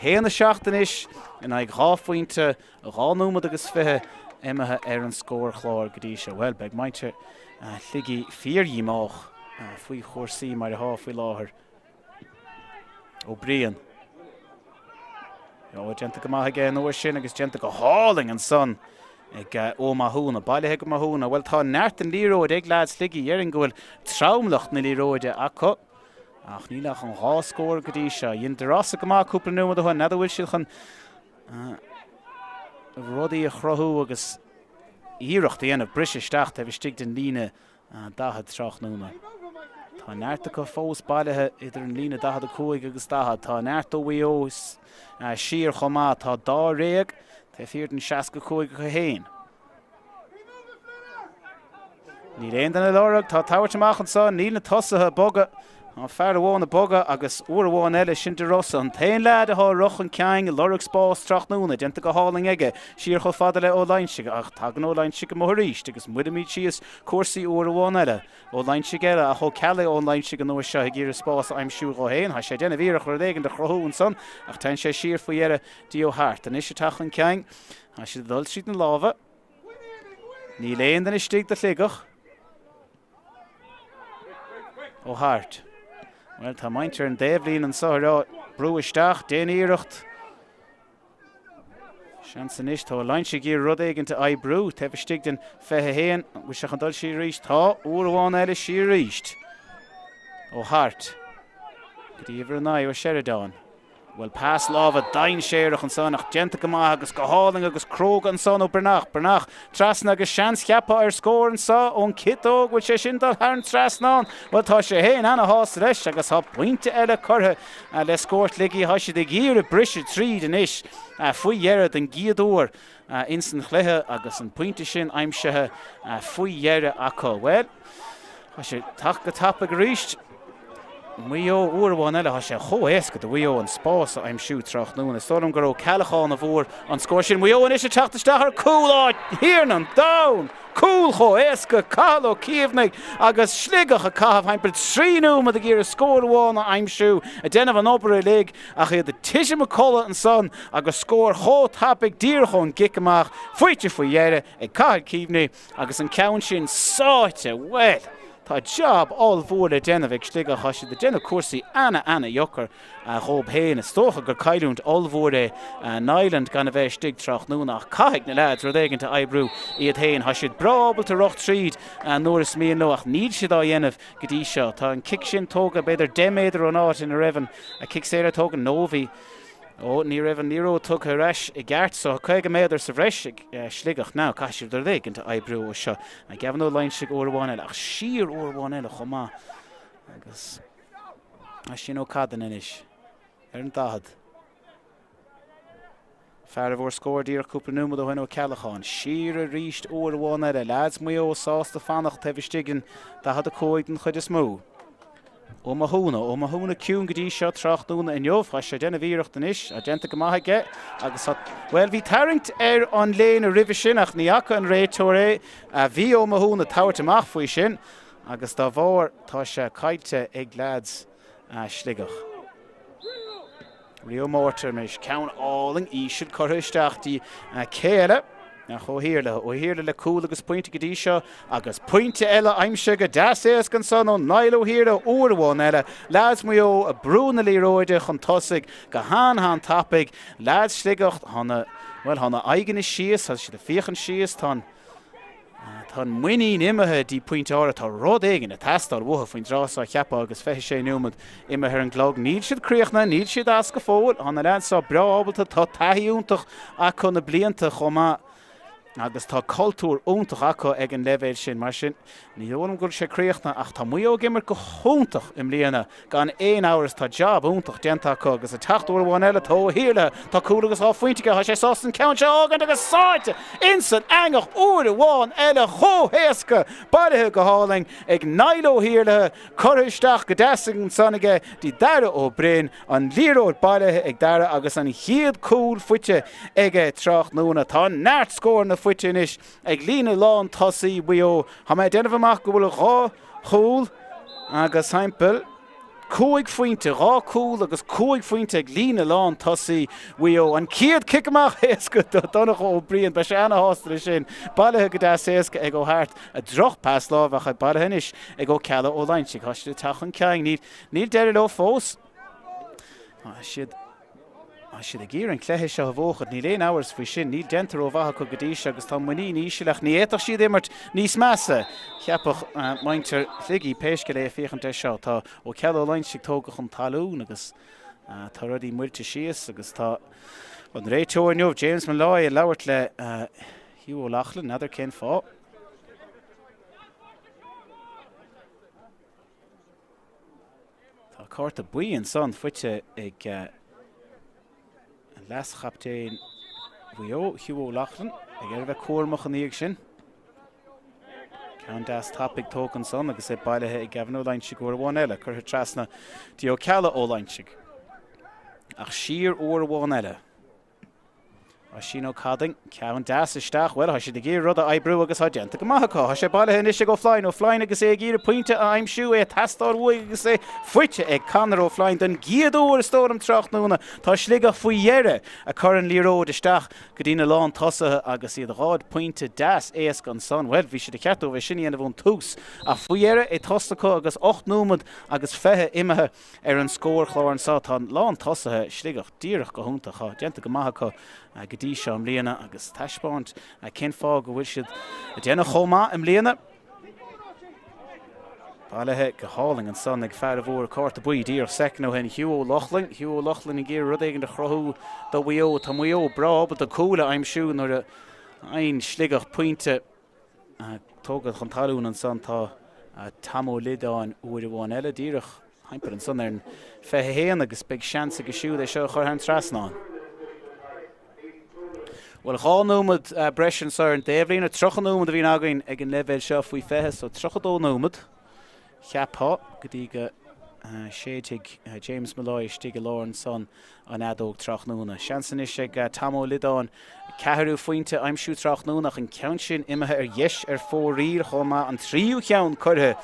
1, 7 anois in aghaidh 2 phointe, 2 nóiméad agus 20 imithe ar an scórchlár go dtí seo. Bhuel, beidh muintir Shligigh fíordhíomách faoi chúrsaí mar atá faoi láthair. Ó Briain. Ó, déanta go maith aige an uair sin agus déanta go hálainn ansan ag Ó Mathúna. Bailithe ag Ó Mathúna. Bhuel, tá neart den liathróid ag leaids Shligigh. Déarfainn go bhfuil tromlach na liathróide acu. Ach níl ach an 2 scór go dtí seo. Dhein De Rossa go maith cúpla nóiméad ó shin. N'fheadar bhfuil siad chun rudaí a chruthú agus iarracht a dhéanamh briseadh isteach taobh istigh den líne 40 tráthnóna. Tá neart acu fós bailithe idir an líne 45 agus 40. Tá neart ó Mhaigh Eo siar chomh maith. Tá dáréag taobh thiar den 65 acu féin. Níl aon duine á lorg. Tá tabhairt amach anseo. Níl na tosaithe ag bogadh. Tá fear amháin ag bogadh agus uair amháin eile, sin De Rossa, an t-aon leaid atá ag rith chun cinn ag lorg spás tráthnóna, déanta go hálainn aige, siar chomh fada le Ó Loingsigh, ach tagann Ó Loingsigh amuigh arís agus moillímid síos cúrsaí uair amháin eile. Ó Loingsigh eile, ach Ó Ceallaigh ón Loingsigh an uair seo ag iarraidh spás a aimsiú dhó féin. Tá sé ag déanamh iarracht rud éigin a chruthú ansan ach téann sé siar faoi dheireadh dtí Ó hAirt. Anois ag teacht chun cinn, tá siad ag dul tríd na lámha. Níl aon duine istigh do Shligeach. Ó hAirt. Bhuel, tá muintir an taobhlíne anseo ag rá, brú isteach, déan iarracht. Seans anois, tá Ó Loingsigh ag iarraidh rud éigin a oibriú, taobh istigh den 21, an bhfuil sé chun dul siar arís? Tá, uair amháin eile siar arís. Ó hAirt. Go dtí uimhir 9, Ó Seireadáin. Bhuel, pas láimhe dainséarach ansan ach déanta go maith agus go hálainn agus cróga ansan ó Breathnach. Breathnach trasna agus seans cheapfá ar scór anso ón ciotóg. Bhfuil sé sin dul thar an trasnán? Bhuel, tá sé féin ana-shásta leis agus tá pointe eile curtha le scór Shligigh. Tá siad ag iarraidh briseadh tríd anois faoi dheireadh den gcéad uair ins an chluiche agus an pointe sin aimsithe faoi dheireadh acu. Bhuel, tá sé ag teacht go tapaidh arís. Maigh Eo uair amháin eile, tá sé chomh éasca do Mhaigh Eo an spás a aimsiú tráthnóna. Is dóigh liom gur Ó Ceallacháin a bhfuair an scór sin. Maigh Eo anois ag teacht isteach ar cúl! Á, Thiarna an domhain! Cúl chomh héasca! Cathal Ó Caomhnaigh agus Sligeach ag caitheamh thimpeall 3 nóiméad ag iarraidh scór amháin a aimsiú, ag déanamh an obair uilig ach iad ag titim a codladh ansan agus scór chomh tapaidh díreach ón gcic amach faighte faoi dheireadh ag Cathal Keaveney agus an ceann sin sáite, bhuel! Tá jab ollmhór le déanamh ag Sligeach, tá siad ag déanamh cúrsaí ana-ana-dheocair dhóib féin. Is dócha gur cailliúint ollmhór é Niland gan a bheith istigh tráthnóna ach caithfidh na leaids rud éigint a oibriú iad féin. Tá siad breá ábalta rith tríd nuair is mian leo ach níl siad á dhéanamh go dtí seo. Tá an cic sin tógtha b'fhéidir 10 méadar ón áit ina raibh an cic saor tógtha nó bhí Ó, ní raibh an liathróid tugtha ar ais i gceart so 50 méadar sa bhreis ag Sligeach. Now, caithfidh siad rud éigint a oibriú ó seo. Gavin Ó Loingsigh uair amháin eile, ach siar uair amháin eile chomh maith. Agus Oisín Ó Cadain anois ar an 40. Fear a bhfuair scór díreach cúpla nóiméad ó shin Ó Ceallacháin. Siar arís uair amháin eile. Leaids Mhaigh Eo sásta fanacht taobh istigh den 45 den chuid is mó. Ó Mathúna, Ó Mathúna ciúin go dtí seo tráthnóna inniu. Tá sé ag déanamh iarracht anois. Tá déanta go maith aige agus tá, bhuel, bhí tarraingt ar an léine roimhe sin ach ní fhaca an réiteoir é. Bhí Ó Mathúna ag tabhairt amach faoi sin agus dá bharr tá sé caillte ag leaids Sligeach. Rio Mortar anois, ceann álainn íseal curtha isteach dtí cé eile ach Ó hIarlaithe. Ó hIarlaithe le cúl agus pointe go dtí seo agus pointe eile aimsithe go deas éasca ansan ó Niall Ó hIarlaithe uair amháin eile. Leaids Mhaigh Eo ag brú na liathróide chun tosaigh go han-han-tapaidh. Leaids Sligeach, tá na, bhuel, tá na aghaidheanna síos, tá siad ag féachaint síos, tá an, Tá an muinín imithe dtí pointe áirithe. Tá rud éigin ag teastáil uathu faoin dtráth seo, cheapfá, agus 26 nóiméad imithe ar an gclog. Níl siad críochnaithe, níl siad as go fóill. Tá na leaids seo breá ábalta, tá taithí iontach acu na blianta chomh maith agus tá cultúr iontach acu ag an leibhéal sin. Mar sin, ní dóigh liom go bhfuil sé críochnaithe ach tá Maigh Eo ag imirt go hiontach i mbliana. Gan aon amhras, tá jab iontach déanta acu agus ag teacht uair amháin eile, tá Ó hIarlaithe, tá cúl agus 2 phointe aige, tá sé sásta an ceann seo a fhágaint agus sáite ins an eangach uair amháin eile chomh héasca, bailithe go hálainn ag Niall Ó hIarlaithe, curtha isteach go deas ansan aige dtí Daire Ó Broin, an liathróid bailithe ag Daire agus an chéad cúl faighte aige tráthnóna. Tá neart scóranna faighte anois ag líne lán tosaí Mhaigh Eo. Tá mé ag déanamh amach go bhfuil 2 chúl agus thimpeall 5 phointe, 2 cúl agus 5 phointe ag líne lán tosaí Mhaigh Eo. An chéad cic amach éasca do Donncha Ó Briain, beidh sé ana-shásta leis sin. Bailithe go deas éasca ag Ó hAirt, droch pas láimhe ach bailithe anois ag Ó Ceallaigh Ó Loingsigh. Tá siad ag teacht chun cinn, níl deireadh leo fós. Tá siad. Tá siad ag iarraidh an cluiche seo a bhuachan, níl aon amhras faoi sin. Níl déanta rómhaith acu go dtí seo agus tá muinín íseal ach ní fhéadfadh siad imirt níos measa, cheapfadh muintir Shligigh pé scéal é ag féachaint air seo. Tá Ó Ceallaigh Ó Loingsigh tógtha chun talún agus tá rudaí muilte síos agus tá an réiteoir inniu, James Molloy, ag labhairt le Hugh O'Loughlin, n'fheadar cén fáth. Tá cárta buí ansan faighte ag leas-chaptaen Mhaigh Eo, Hugh O'Loughlin, ag iarraidh a bheith cúramach ina dhiaidh sin. Ceann deas tapaidh tógtha ansan agus é bailithe ag Gavin Ó Loingsigh uair amháin eile, curtha trasna dtí Ó Ceallaigh Ó Loingsigh. Ach siar uair amháin eile. Oisín Ó Cadain, ceann deas isteach, bhuel, tá siad ag iarraidh rud a oibriú agus tá déanta go maith acu. Tá sé bailithe anois ag Ó Floinn, Ó Floinn agus é ag iarraidh pointe a aimsiú, é ag teastáil uaidh agus é faighte ag Conor Ó Floinn don gcéad uair is dóigh liom tráthnóna. Tá Sligeach faoi dheireadh ag cur an liathróid isteach go dtí na lántosaithe agus iad ag fháil pointe deas éasca ansan. Bhuel, bhí sé de cheart dóibh é sin a dhéanamh ón tús ach faoi dheireadh é tosaithe acu agus 8 nóiméad agus 20 imithe. Ar an scórchlár anseo tá lántosaithe Sligeach díreach go hiontach. Tá déanta go maith acu go dtí seo i mbliana agus taispeáint cén fáth go bhfuil siad ag déanamh chomh maith i mbliana. Bailithe go hálainn ansan ag fear a bhfuair cárta buí díreach soicind ó shin, Hugh O'Loughlin. Hugh O'Loughlin ag iarraidh rud éigin a chruthú do Mhaigh Eo. Tá Maigh Eo breá ábalta cúil a aimsiú nuair a fhaigheann Sligeach pointe. Tógtha chun talún ansan tá Tom Ó Loideáin uair amháin eile, díreach thimpeall ansan ar an 21 agus beidh seans aige siúd é seo a chur thar an trasnán. Bhuel, 2 nóiméad breise anseo ar an dtaobhlíne, 30 nóiméad a bhíonn againn ag an leibhéal seo faoi 20, so 32 nóiméad, cheapfá, go dtí go. Séidfidh James Molloy istigh i lár ansan an fheadóg tráthnóna. Seans anois ag Tom Ó Loideáin ceathrú phointe a aimsiú tráthnóna ach an ceann sin imithe ar dheis ar fóraoil chomh maith, an tríú cheann curtha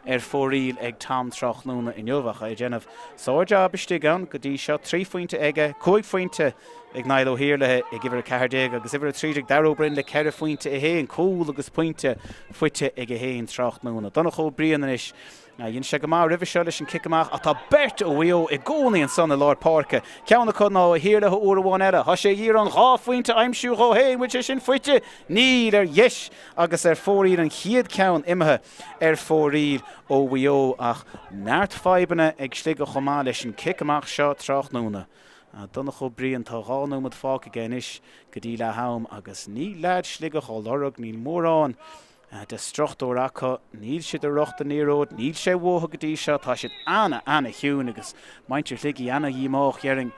ar fóraoil ag Tom tráthnóna inniu ach é ag déanamh sár-jab istigh ann go dtí seo. 3 phointe aige, 5 phointe ag Niall Ó hIarlaithe ag uimhir 14 agus uimhir 13 Darragh Ó Broin le 4 phointe é féin, cúl agus pointe faighte aige féin tráthnóna. Donncha Ó Briain anois Dhein sé go maith roimhe seo leis an cic amach ach tá beirt ó Mhaigh Eo i gcónaí ansan i lár páirce. Ceann acu ná Ó hIarlaithe uair amháin eile. Tá sé ag iarraidh an dá phointe a aimsiú dhó féin. Bhfuil sé sin faighte? Níl. Ar dheis agus ar fóraoil an chéad ceann imithe ar fóraoil ó Mhaigh Eo ach neart fadhbanna ag Sligeach chomh maith leis an cic amach seo tráthnóna. Donncha Ó Briain, tá 2 nóiméad fágtha aige anois go dtí leath am agus níl leaids Shligeach á lorg, níl mórán de struchtúr acu. Níl siad ag rith don liathróid, níl sé uathu go dtí seo. Tá siad ana, ana-chiúin agus muintir Shligigh ana-dhíomách, déarfainn,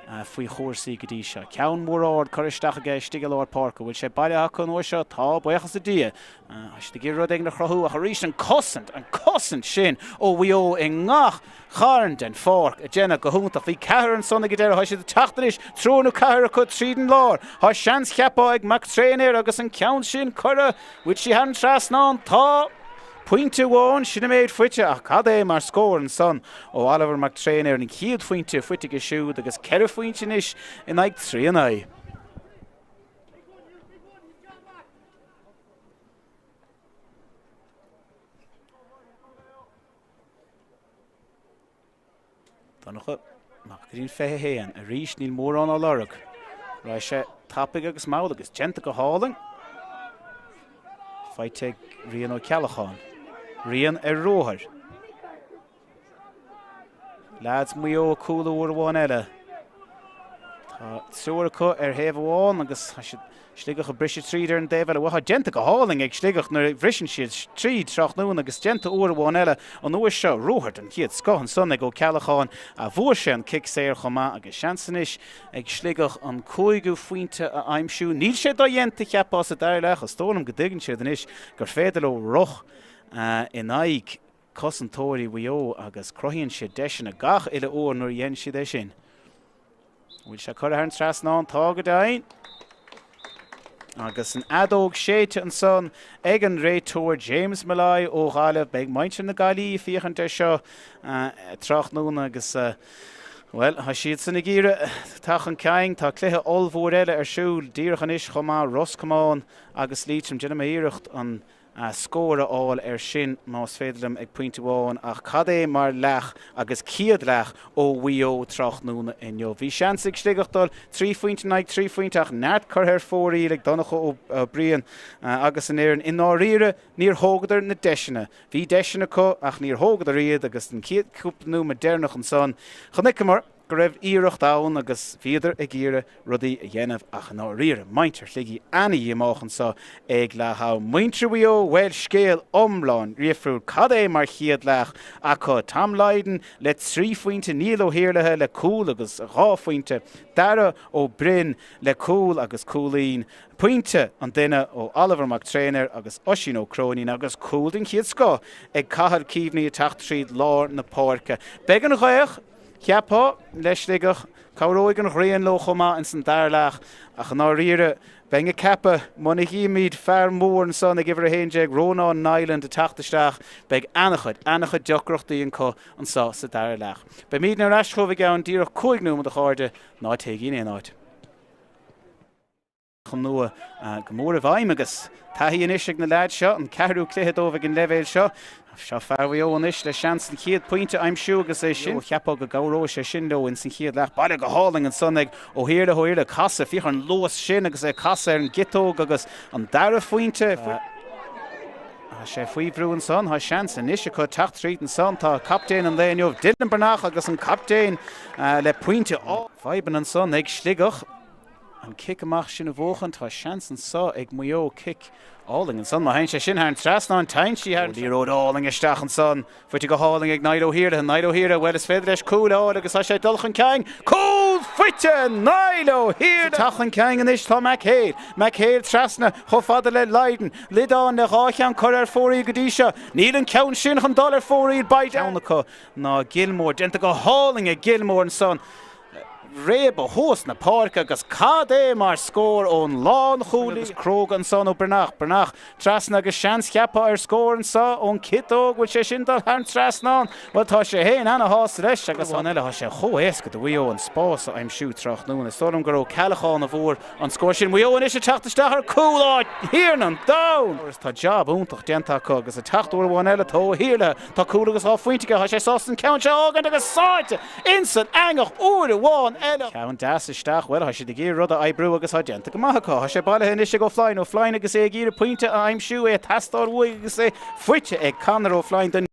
faoi chúrsaí go dtí seo. Ceann mór ard curtha isteach aige istigh i lár páirce. Bhfuil sé bailithe acu an uair seo? Tá, buíochas le Dia. Tá siad ag iarraidh rud éigin a chruthú ach arís an cosaint, an cosaint sin ó Mhaigh Eo i ngach carn den pháirc ag déanamh go hiontach. Bhí ceathrar ansan ag an deireadh. Tá siad ag teacht anois, triúr nó ceathrar acu tríd an lár. Tá seans cheapfá ag Mac Tréinfhir agus an ceann sin curtha, bhfuil sí thar an trasnán? Tá! Pointe amháin, sin an méid faighte ach cad é mar scór ansan ó Oliver Mac Tréinfhir, an chéad phointe faighte aige siúd agus ceithre phointe anois in aghaidh trí in aghaidh. Donncha amach go dtí an 21. Arís níl mórán á lorg. Raghaidh sé tapaidh agus mall agus déanta go hálainn. Faighte ag Rian Ó Ceallacháin. Rian ar ruathar. Leaids Mhaigh Eo ag cúlú uair amháin eile. Tá triúr acu ar thaobh amháin agus tá siad Sligeach ag briseadh tríd ar an dtaobh eile. Bhuel, tá déanta go hálainn ag Sligeach nuair a bhriseann siad tríd tráthnóna agus déanta uair amháin eile an uair seo. Ruathar den chéad scoth ansan ag Ó Ceallacháin a bhfuair sé an cic saor chomh maith agus seans anois ag Sligeach an cúigiú phointe a aimsiú. Níl sé dodhéanta, cheapfá, sa dara leath. Is dóigh liom go dtuigeann siad anois gur féidir leo rith in aghaidh cosantóirí Mhaigh Eo agus cruthaíonn siad deiseanna gach uile uair nuair a dhéanann siad é sin. Bhfuil sé curtha thar an trasnán? Tá go deimhin. Agus an fheadóg séidte ansan ag an réiteoir James Molloy ó Ghaillimh. Beidh muintir na Gaillimhe ag féachaint air seo tráthnóna agus, bhuel, tá siadsan ag iarraidh teacht chun cinn. Tá cluiche ollmhór eile ar siúl díreach anois chomh maith, Ros Comáin agus Liatroim. Déanfaidh mé iarracht an scór a fháil air sin más féidir liom ag pointe amháin ach cad é mar leath agus céad leath ó Mhaigh Eo tráthnóna inniu. Bhí seans ag Sligeach dul 3 phointe in aghaidh 3 phointe ach neart curtha ar fóraoil ag Donncha Ó Briain agus an fhoireann. I ndáiríre níor thógadar na deiseanna. Bhí deiseanna acu ach níor thógadar iad agus an chéad chúpla nóiméad deireanach ansan chonaiceamar go raibh iarracht ann agus bhíodar ag iarraidh rudaí a dhéanamh ach i ndáiríre, muintir Shligigh ana-dhíomách anseo ag leath am. Muintir Mhaigh Eo, bhuel, scéal iomlán difriúil. Cad é mar chéad leath acu? Tom Lydon le 3 phointe, Niall Ó hIarlaithe le cúl agus 2 phointe, Darragh Ó Broin le cúl agus cúilín, pointe an duine ó Oliver Mac Tréinfhir agus Oisín Ó Cróinín agus cúl den chéad scoth ag Cathal Keaveney ag teacht tríd lár na páirce. Beidh an ghaoth. Cheapfá, le Sligeach, cabhróidh an ghrian leo chomh maith ins an dara leath, ach i ndáiríre, bheinn ag ceapadh, muna gcímid fear mór ansan ag uimhir 11, Rónán Niland, ag teacht isteach, beidh ana-chuid, ana-chuid deacrachtaí acu anso sa dara leath. Beimídne ar ais chugaibh i gceann díreach 5 nóiméad a chairde, ná téigí in aon áit. nua go mór i bhfeidhm agus taithí anois ag na leaids seo, an ceathrú cluiche dóibh ag an leibhéal seo. Seo fear Mhaigh Eo anois le seans an chéad pointe a aimsiú agus é sin, cheapfá go gcabhróidh sé sin leo ins an chéad leath. Bailithe go hálainn ansan ag Ó hIarla, Ó hIarla ag casadh, féach ar an luas sin agus é ag casadh ar an gciotóg agus an dara phointe. Tá sé faoi bhrú ansan, tá seans anois acu teacht tríd ansan. Tá captaen an lae inniu, Dylan Breathnach agus an captaen le pointe. Fadhbanna ansan ag Sligeach. An cic amach sin a bhuachan, tá seans anso ag Maigh Eo cic álainn ansan. Má théann sé sin thar an trasnán, téann sí thar an liathróid álainn isteach ansan. Faighte go hálainn ag Niall Ó hIarlaithe. Niall Ó hIarlaithe, bhuel is féidir leis cúl a fháil agus tá sé ag dul chun cinn. Cúl! faighte Niall Ó hIarlaithe. Teacht chun cinn anois tá McHale. McHale trasna chomh fada le Lydon. Lydon le 2 cheann curtha ar fóraoil go dtí seo. Níl an ceann sin chun dul ar fóraoil. Beidh ceann acu ná Gilmore. Déanta go hálainn ag Gilmore ansan. Réabadh thuas na páirce agus cad é mar scór ón lánchúlaí agus cróga ansan ó Breathnach. Breathnach trasna agus seans cheapfá ar scór anso ón ciotóg. Bhfuil sé sin dul thar an trasnán? Bhuel tá sé féin ana-shásta leis agus an eile tá sé chomh éasca do Mhaigh Eo an spás a aimsiú tráthnóna. Is dóigh liom gur Ó Ceallacháin a bhfuair an scór sin. Maigh Eo anois ag teacht isteach ar cúl a Thiarna an domhain! Tá jab iontach déanta acu agus ag teacht uair amháin eile tá Ó hIarlaithe. Tá cúl agus 2 phointe aige. Tá sé sásta an ceann seo a fhágaint agus sáite ins an eangach uair amháin eile. Ceann deas isteach, bhuel, tá siad ag iarraidh rud a oibriú agus tá déanta go maith acu. Tá sé bailithe anois ag Ó Floinn. Ó Floinn agus é ag iarraidh pointe a aimsiú, é ag teastáil uaidh agus é faighte ag Conor Ó Floinn don.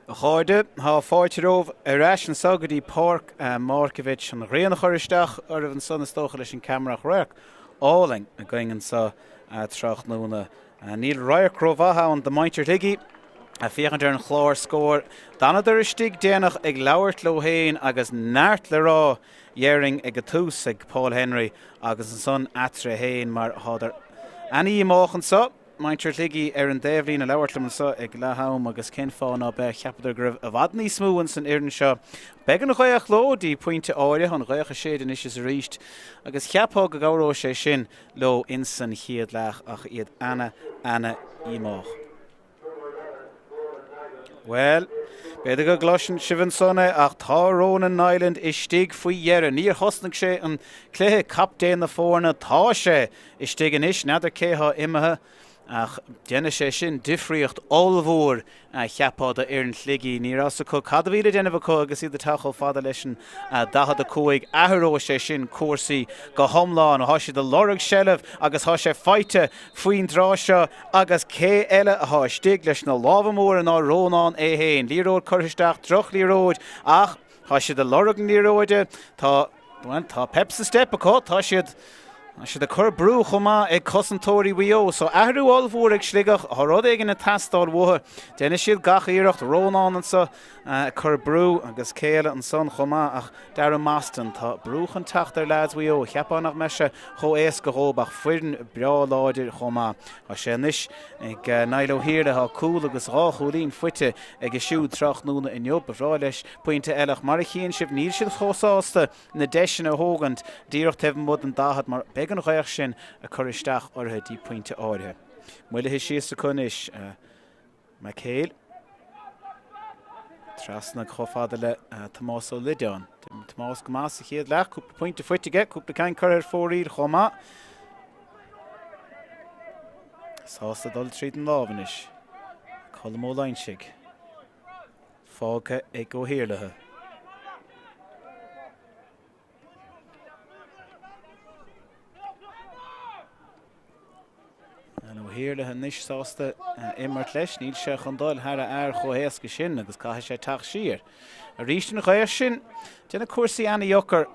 A chairde, tá fáilte romhaibh ar ais anseo go dtí Páirc Markievicz. An ghrian a chur isteach oraibh ansan is dócha leis an ceamara ach radharc álainn againn anseo tráthnóna. Níl radharc rómhaith ann do mhuintir Shligigh ag féachaint ar an chlár scóir. D'fhanadar istigh déanach ag labhairt leo féin agus neart le rá dhéarfainn ag an tús ag Paul Henry agus ansan eatarthu féin mar thádar ana-dhíomách anseo. Muintir Shligigh ar an dtaobhlíne ag labhairt liom anseo ag leath am agus cén fáth ná beadh, cheapadar go raibh i bhfad níos mó ins an fhoireann seo. Beidh an ghaoth leo dtí pointe áirithe, an ghaoth ag séideadh anois is arís agus cheapfá go gcabhróidh sé sin leo ins an chéad leath ach iad ana, ana dhíomách. Bhuel, b'fhéidir go gcloiseann sibh ansan é ach tá Ronan Niland istigh faoi dheireadh. Níor thosnaigh sé an cluiche, captaen na foirne, tá sé istigh anois. N'fheadar cé thá imithe ach déanfaidh sé sin difríocht ollmhór cheapfá do fhoireann Shligigh. Ní raibh fhios acu cad a bhí le déanamh acu agus iad ag teacht chomh fada leis an 45. Athróidh sé sin cúrsaí go hiomlán. Thá siad ag lorg seilbh agus thá sé faighte faoin dtráth seo Agus cé eile athá istigh leis na lámha móra ná Rónán é fhéin. Liathróid curtha isteach, droch-liathróid, ach tá siad ag lorg na liathróide, tá, bhuel, tá pep sa step acu, tá siad, tá siad ag cur brú chomh maith ag cosantóirí Mhaigh Eo. So athrú ollmhór ag Sligeach, tá rud éigin ag teastáil uathu. Déanfaidh siad gach iarracht, Rónán anso ag cur brú agus cé eile ansan chomh maith ach Darragh Mostyn. Tá brú chun teacht ar leaids Mhaigh Eo. Cheapfá nach mbeadh sé chomh éasca dhóib ach foireann breá láidir chomh maith. Tá sé anois ag Niall Ó hIarlaithe. Tá cúl agus dhá chúilín faighte aige siúd tráthnóna inniu. Ba bhreá leis pointe eile ach mar a chíonn sibh níl siad chomh sásta na deiseanna a thógaint díreach taobh amuigh den 40 mar beidh an ghaoth sin ag cur isteach orthu dtí pointe áirithe. Moillithe síos acu anois. McHale. Trasna chomh fada le Tomás Ó Loideáin. D'imir Tomás go maith sa chéad leath, cúpla pointe faighte aige, cúpla ceann curtha ar fóraoil chomh maith. Sásta dul tríd an lámh anois. Colm Ó Loingsigh. Fágtha ag Ó hIarlaithe. Ó hIarlaithe anois sásta imirt leis. Níl sé chun dul thar a fhear chomh héasca sin agus caithfidh sé teacht siar. Arís an ghaoth sin, déanamh cúrsaí ana-dheacair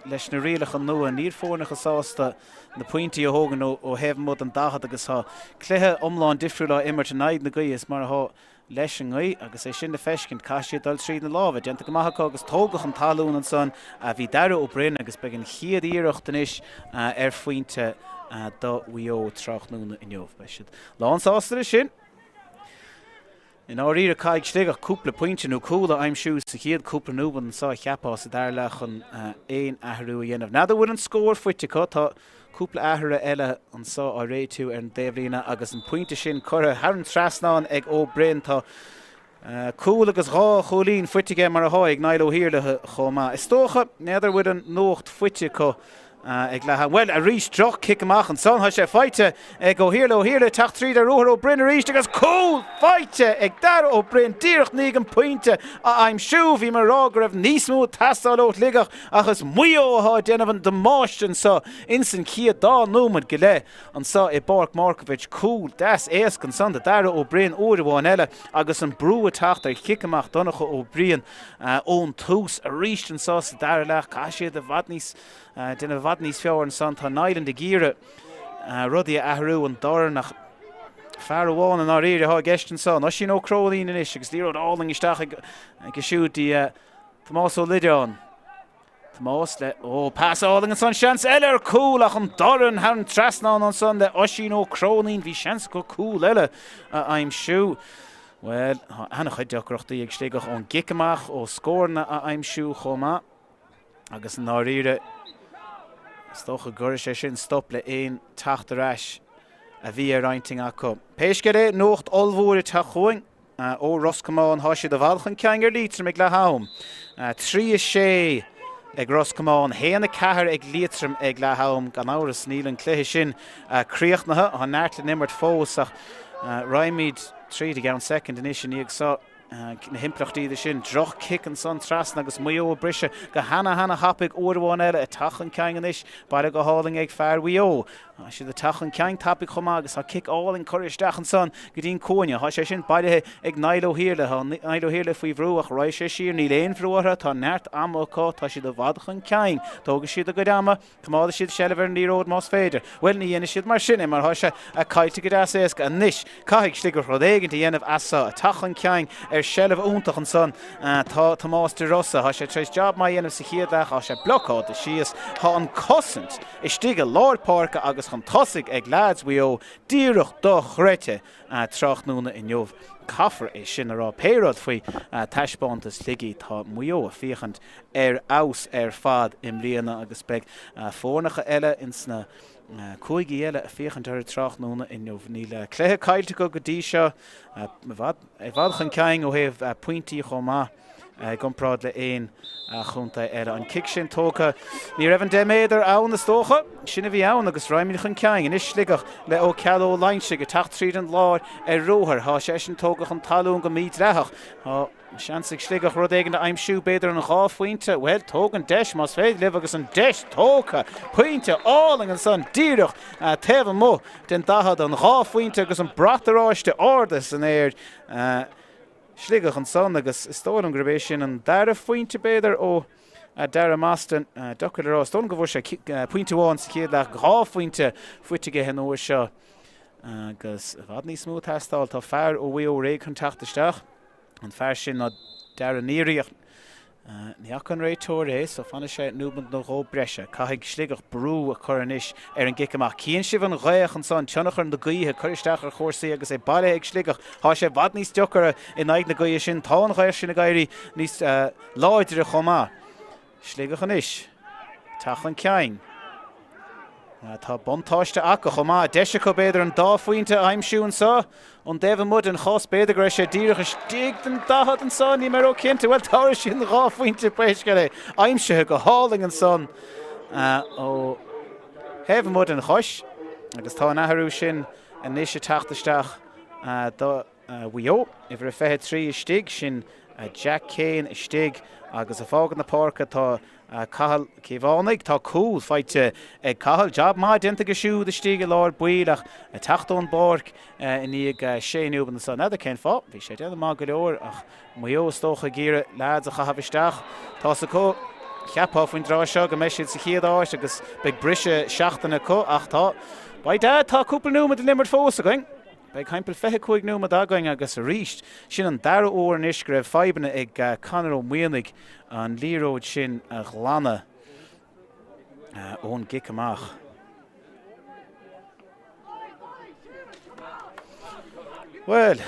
leis na rialacha nua. Níl foirneacha sásta na pointí a thógaint ó thaobh amuigh den 40 agus tá cluiche iomlán difriúil á imirt in aghaidh na gaoithe is mar atá leis an ngaoth agus é sin le feiscint. Caithfidh siad dul tríd na lámha. Déanta go maith acu agus tógadh chun talún ansan a bhí Daire Ó Broin agus beidh an chéad iarracht anois ar phointe do Mhaigh Eo tráthnóna inniu. Beidh siad lán sásta leis sin. I ndáiríre caithfidh Sligeach cúpla pointe nó cúl a aimsiú sa chéad cúpla nóiméad anseo cheapfá sa dara leath chun aon athrú a dhéanamh. N'fheadar bhfuil an scór faighte acu. Tá Cúpla athrú eile anseo á réitiú ar an dtaobhlíne agus an pointe sin curtha thar an trasnán ag Ó Broin. Tá cúl agus dhá chúilín faighte aige mar atá ag Niall Ó hIarlaithe chomh maith. Is dócha, n'fheadar bhfuil an nuacht faighte acu ag leath am. Bhuel, arís droch cic amach ansan. Tá sé faighte ag Ó hIarlaithe. Ó hIarlaithe teacht tríd ar ruathar Ó Broin arís agus cúl faighte ag Dara Ó Broin díreach i ndiaidh an pointe a aimsiú. Bhí mé ag rá go raibh níos mó ag teastáil ó Shligeach Ach is Maigh Eo athá ag déanamh an damáiste anso ins an chéad dá nóimead go leith anso i bPáirc Markievicz. Cúl deas éasca ansan do Dara Ó Broin uair amháin eile agus an brú ag teacht ar chic amach Donncha Ó Briain ón tús arís anso sa dara leath. Caithfidh siad i bhfad níos déanamh i bhfad níos fearr ansan. Tá Niland ag iarraidh rudaí a athrú an dorn ach fear amháin i ndáiríre athá i gceist anso. Oisín Ó Cróinín anois agus liathróid álainn isteach aige siúd dtí Tomás Ó Loideáin. Tomás le, ó, pas álainn ansan, seans eile ar cúl ach an dorn thar an trasnán ansan le Oisín Ó Cróinín. Bhí seans acu cúl eile a aimsiú. Bhuel, tá an-chuid deacrachtaí ag Sligeach ón gcic amach, ó scóranna a aimsiú chomh maith. Agus i ndáiríre, is dócha go gcuirfidh sé sin stop le aon teacht ar ais a bhí ar intinn acu. Pé scéal é, nuacht ollmhór ag teacht chugainn ó Ros Comáin. Tá siad i bhfad chun cinn ar Liatroim ag leath am. 3, 6 ag Ros Comáin, 1, 4 ag Liatroim ag leath am. Gan amhras níl an cluiche sin críochnaithe. Tá neart le n-imirt fós ach raghaimid tríd i gceann soicind anois i ndiaidh seo. Na himpleachtaí de sin, droch chic ansan trasna agus Maigh Eo ag briseadh go hana hana thapaidh uair amháin eile ag teacht chun cinn anois. Bailithe go hálainn ag fear Mhaigh Eo. Tá siad ag teacht chun cinn tapaidh chomh maith agus tá cic álainn curtha isteach ansan go dtí an cúinne. Tá sé sin bailithe ag Niall Ó hIarla. Tá Niall Ó hIarla faoi bhrú ach raghaidh sé siar. Níl aon bhrú orthu. Tá neart ama acu. Tá siad i bhfad chun cinn. Tógfaidh siad a gcuid ama. Coimeádfaidh siad seilbh ar an liathróid más féidir. Bhuel, ní dhéanfaidh siad mar sin é mar tá sé caillte go deas éasca. Anois, caithfidh Sligeach rud éigin a dhéanamh as seo. Ag teacht chun cinn ar seilbh iontach ansan tá Tomás De Rossa. Tá sé tar éis jab maith a dhéanamh sa chéad leath. Tá sé blocáilte síos. Tá an cosaint istigh i lár páirce agus chun tosaigh ag leaids Mhaigh Eo díreach dochreidte tráthnóna inniu. Caithfear é sin a rá. Pé rud faoi taispeántas Shligigh, tá Maigh Eo ag féachaint ar fheabhas ar fad i mbliana agus beidh foirneacha eile ins na cúigí eile ag féachaint orthu tráthnóna inniu. Níl cluiche caillte acu go dtí seo, i bhfad chun cinn ó thaobh pointí chomh maith i gcomparáid le aon chontae eile. An cic sin tógtha, ní raibh an 10 méadar ann is dócha, sin a bhí ann agus raghaimid chun cinn anois Sligeach le Ó Ceallaigh Ó Loingsigh ag teacht tríd an lár ar ruathar. Tá seisean tógtha chun talún go mídhleathach. Tá seans ag Sligeach rud éigin a aimsiú, b'fhéidir an 2 phointe. Bhuel, tóg an deis más féidir libh agus an deis tógtha! Pointe álainn ansan díreach taobh amuigh den 40, an 2 phointe agus an brat oráiste ardaithe san aer. Sligeach ansan agus is dóigh liom gurb é sin an dara phointe b'fhéidir ó Dara Mostyn. Deacair le rá. Is dóigh liom go bhfuair sé pointe amháin sa chéad leath, 2 phointe faighte aige an uair seo agus i bhfad níos mó ag teastáil. Tá fear ó Mhaigh Eo réidh chun teacht isteach. An fear sin ná Darragh Neary ach ní fhaca an réiteoir é so fanfaidh sé nóiméad nó dhó breise. Caithfidh Sligeach brú a chur anois ar an gcic amach. Cíonn sibh an ghaoth ansan, tionchar na gaoithe ag cur isteach ar chúrsaí agus é bailithe ag Sligeach. Tá sé i bhfad níos deacaire in aghaidh na gaoithe sin. Tá an ghaoth sin ag éirí níos láidre chomh maith. Sligeach anois. Teacht chun cinn. Tá buntáiste acu chomh maith. Deis acu b'fhéidir an dá phointe a aimsiú anseo. Ón dtaobh amuigh den chos, b'fhéidir go raibh sé díreach istigh den 40 anseo, níl mé ró-chinnte. Bhuel, tabharfaidh siad an dhá phointe pé scéal é. Aimsithe go hálainn ansan ó thaobh amuigh den chois. Agus tá an athrú sin anois ag teacht isteach do Mhaigh Eo. Uimhir a 23 istigh, sin Jack Kane istigh agus ag fágaint na páirce tá Cathal Caomhánaigh. Tá cúl faighte ag Cathal. Jab maith déanta aige siúd istigh i lár baill ach ag teacht ón bpáirc i ndiaidh sé nóiméad anso. N'fheadar cén fáth. Bhí sé ag déanamh maith go leor ach Maigh Eo is dócha ag iarraidh leaids a chaitheamh isteach. Tá's acu, cheapfá faoin dtráth seo go mbeidh siad sa chéad áit agus beidh briseadh seachtaine acu ach tá, by dad, tá cúpla nóiméad den imirt fós againn. Beidh timpeall 25 nóiméad againn agus arís, sin an dara huair anois go raibh fadhbanna ag Conor Ó Maonaigh an liathróid sin a ghlanadh ón gcic amach. Bhuel,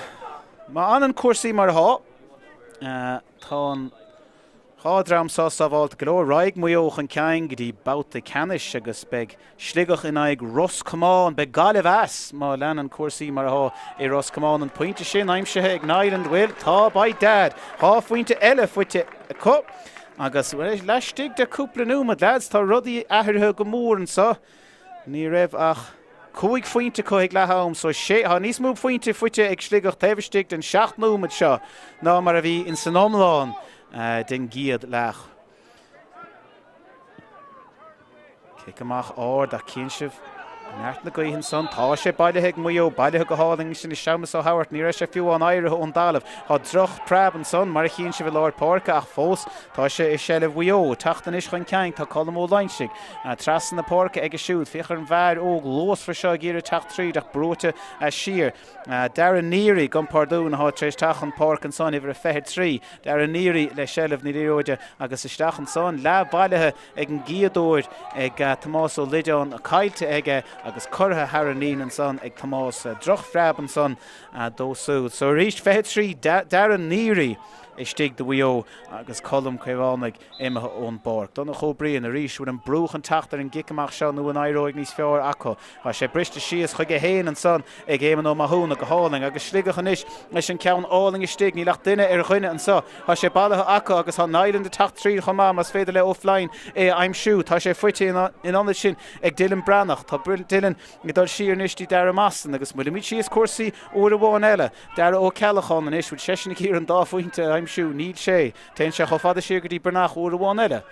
má fhanann cúrsaí mar atá, tá an 2 dream seo sábháilte go leor. Raghaidh Maigh Eo chun cinn go dtí babhta ceannais agus beidh Sligeach in aghaidh Ros Comáin. Beidh Gaillimh as má leanann cúrsaí mar atá i Ros Comáin. An pointe sin aimsithe ag Niland, bhuel, tá, by dad. 2 phointe eile faighte acu agus laistigh de cúpla nóiméad, lads, tá rudaí athraithe go mór anseo. Ní raibh ach 5 phointe acu ag leath am, so sé, tá níos mó pointe faighte ag Sligeach taobh istigh den 7 nóiméad seo ná mar a bhí in san iomlán den gcéad leath. Cic amach ard ach cíonn sibh. Neart na gaoithe ansan. Tá sé bailithe ag Maigh Eo, bailithe go hálainn ansin ag Séamus Ó hAbhairt. Ní raibh sé fiú amháin éirithe ón dtalamh. Tá droch-phreab ansan, mar a chíonn sibh i lár páirce, ach fós tá sé i seilbh Mhaigh Eo. Teacht anois chun cinn tá Colm Ó Loingsigh. Trasna na páirce aige siúd. Féach ar an bhfear óg luasmhar seo ag iarraidh teacht tríd ach brúite siar. Darren Neary, gabh mo phardún, atá tar éis teacht chun páirce ansan, uimhir a 23. Darren Neary le seilbh na liathróide agus isteach ansan, leath bailithe ag an gcéad uair ag Tomás Ó Loideáin, caillte aige agus curtha thar an líne ansan ag Tomás. Drochphreab ansan dó siúd. So arís 23 Darren Neary istigh do Mhaigh Eo agus Colm Caomhánaigh imithe ón bpáirc. Donncha Ó Briain arís, bhfuil an brú chun teacht ar an gcic amach seo nó an éireoidh níos fearr acu? Tá sé briste síos chuige féin ansan ag Éamonn Ó Mathúna go hálainn agus Sligeach anois leis an ceann álainn istigh. Níl ach duine ar dhuine anso. Tá sé bailithe acu agus tá Niland ag teacht tríd chomh maith más féidir le Ó Floinn é a aimsiú. Tá sé faighte in ionad sin ag Dylan Breathnach. Tá Dylan ag dul siar anois dtí Dara Moston agus moillímid síos cúrsaí uair amháin eile. Dara Ó Ceallacháin anois, bhfuil seisean ag iarraidh an dá phointe a aimsiú? Níl sé. Téann sé chomh fada siar go dtí Breathnach uair amháin eile.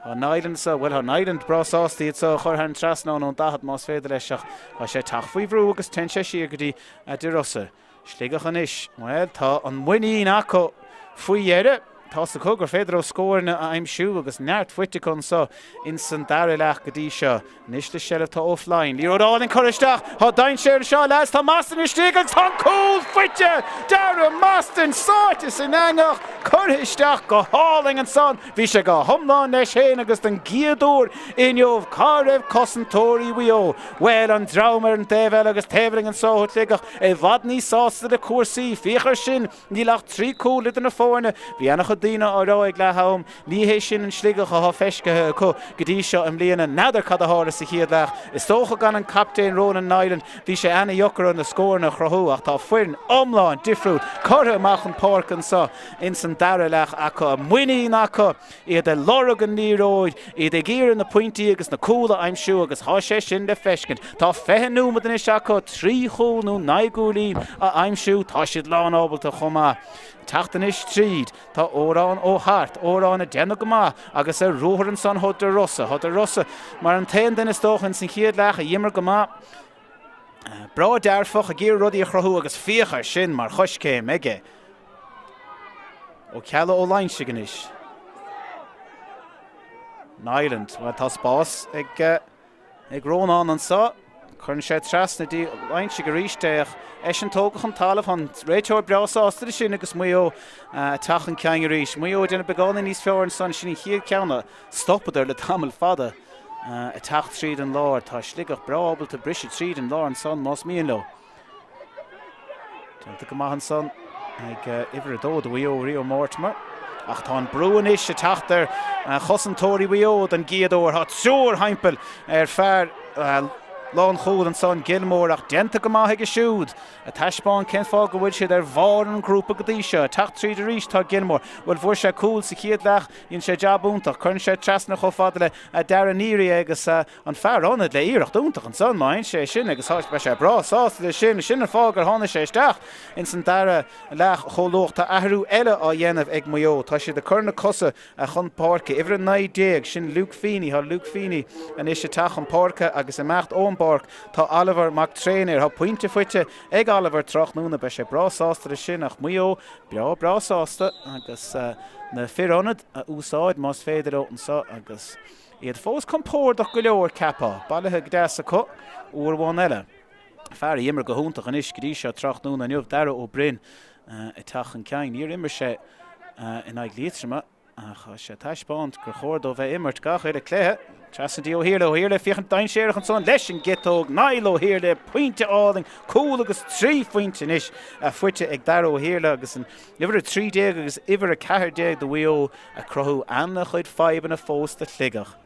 Tá Niland so, bhuel, tá Niland breá sásta iad so a chur thar an trasnán ón 40 más féidir leis ach tá sé ag teacht faoi bhrú agus téann sé siar go dtí De Rossa. Sligeach anois, bhuel, tá an muinín acu faoi dheireadh. Tá's acu gur féidir leo scóranna a aimsiú agus neart faighte acu anso ins an dara leath go dtí seo. Anois le seilbh tá Ó Floinn. Liathróid álainn curtha isteach. Tá dainséar anseo, lads. Tá Moston istigh agus tá an cúl faighte! Dara Moston sáite san eangach, curtha isteach go hálainn ansan. Bhí sé go hiomlán leis féin agus don gcéad uair inniu cá raibh cosantóirí Mhaigh Eo? Bhuel, an dream ar an dtaobh eile agus taobh linn anso ó Shligeach i bhfad níos sásta le cúrsaí. Féach ar sin! Níl ach 3 cúl idir na foirne. Bhí an-chuid daoine á rá ag leath am, ní hé sin an Sligeach atá feiscithe acu go dtí seo i mbliana. N'fheadar cad a tharla sa chéad leath. Is dócha gan an captaen Ronan Niland, bhí sé ana-dheacair orthu na scóranna a chruthú ach tá foireann iomlán difriúil curtha amach chun páirce anso ins an dara leath acu. Muinín acu, iad ag lorg an liathróid, iad ag iarraidh na pointí agus na cúil a aimsiú agus tá sé sin le feiscint. Tá 20 nóiméad anois acu 3 chúl nó 9 gcúilín a aimsiú. Tá siad lán ábalta chomh maith. Teacht anois tríd, tá Odhrán Ó hAirt, Odhrán ag déanamh go maith agus ar ruathar ansan thá De Rossa. Thá De Rossa mar an t-aon duine is dócha ins an chéad leath a d'imir go maith. Breá dearfach ag iarraidh rudaí a chruthú agus féach air sin mar choiscéim aige. Ó Ceallaigh Ó Loingsigh anois. Niland, bhuel tá spás ag ag Rónán anso. Cuireann sé trasna dtí Loingsigh arís é ach eisean tógtha chun talaimh. Tá an réiteoir breá sásta leis sin agus Maigh Eo ag teacht chun cinn arís. Maigh Eo ag déanamh beagáinín níos fearr ansan. Sin an chéad ceann a stopadar le tamall fada ag teacht tríd an lár. Tá Sligeach breá ábalta briseadh tríd an lár ansan más mian leo. Déanta go maith ansan ag uimhir 2 do Mhaigh Eo, Rio Mortimer. Ach tá an brú anois ag teacht ar chosantóirí Mhaigh Eo don gcéad uair. Tá triúr thimpeall ar fear lánchúil ansan, Gilmore, ach déanta go maith aige siúd. Ag taispeáint cén fáth go bhfuil siad ar bharr an ghrúpa go dtí seo. Ag teacht tríd arís tá Gilmore. Bhuel, fuair sé cúl sa chéad leath, dhein sé jab iontach. Cuireann sé trasna chomh fada le Darren Neary agus An fear ionaid le iarracht iontach ansan, má fhaigheann sé é sin agus beidh sé breá sásta leis sin. Sin an fáth gur tháinig sé isteach ins an dara leath chomh luath. Tá athrú eile á dhéanamh ag Maigh Eo. Tá siad ag cur na cosa chun páirce. Uimhir 19, sin Luke Feeney. Tá Luke Feeney anois ag teacht chun páirce agus imeacht ón bpáirc tá Oliver Mac Tréinir. Tá pointe faighte ag Oliver tráthnóna. Beidh sé breá sásta leis sin ach Maigh Eo breá breá sásta agus na fir ionaid a úsáid más féidir leo anso agus Iad fós compordach go leor, ceapfá. Bailithe go deas acu uair amháin eile. Fear a d'imir go hiontach anois go dtí seo tráthnóna inniu, Darragh Ó Broin, ag teacht chun cinn. Níor imir sé in aghaidh Liatroma ach tá sé ag taispeáint gur chóir dó bheith ag imirt gach uile cluiche. Trasna dtí Ó hIarla. Ó hIarla féachaint dainséarach ansan leis an gciotóg. Niall Ó hIarla, pointe álainn, cúl agus 3 phointe anois faighte ag Darragh Ó hIarla agus an uimhir 13 agus uimhir 14 do Mhaigh Eo ag cruthú an-chuid fadhbanna fós do Shligeach.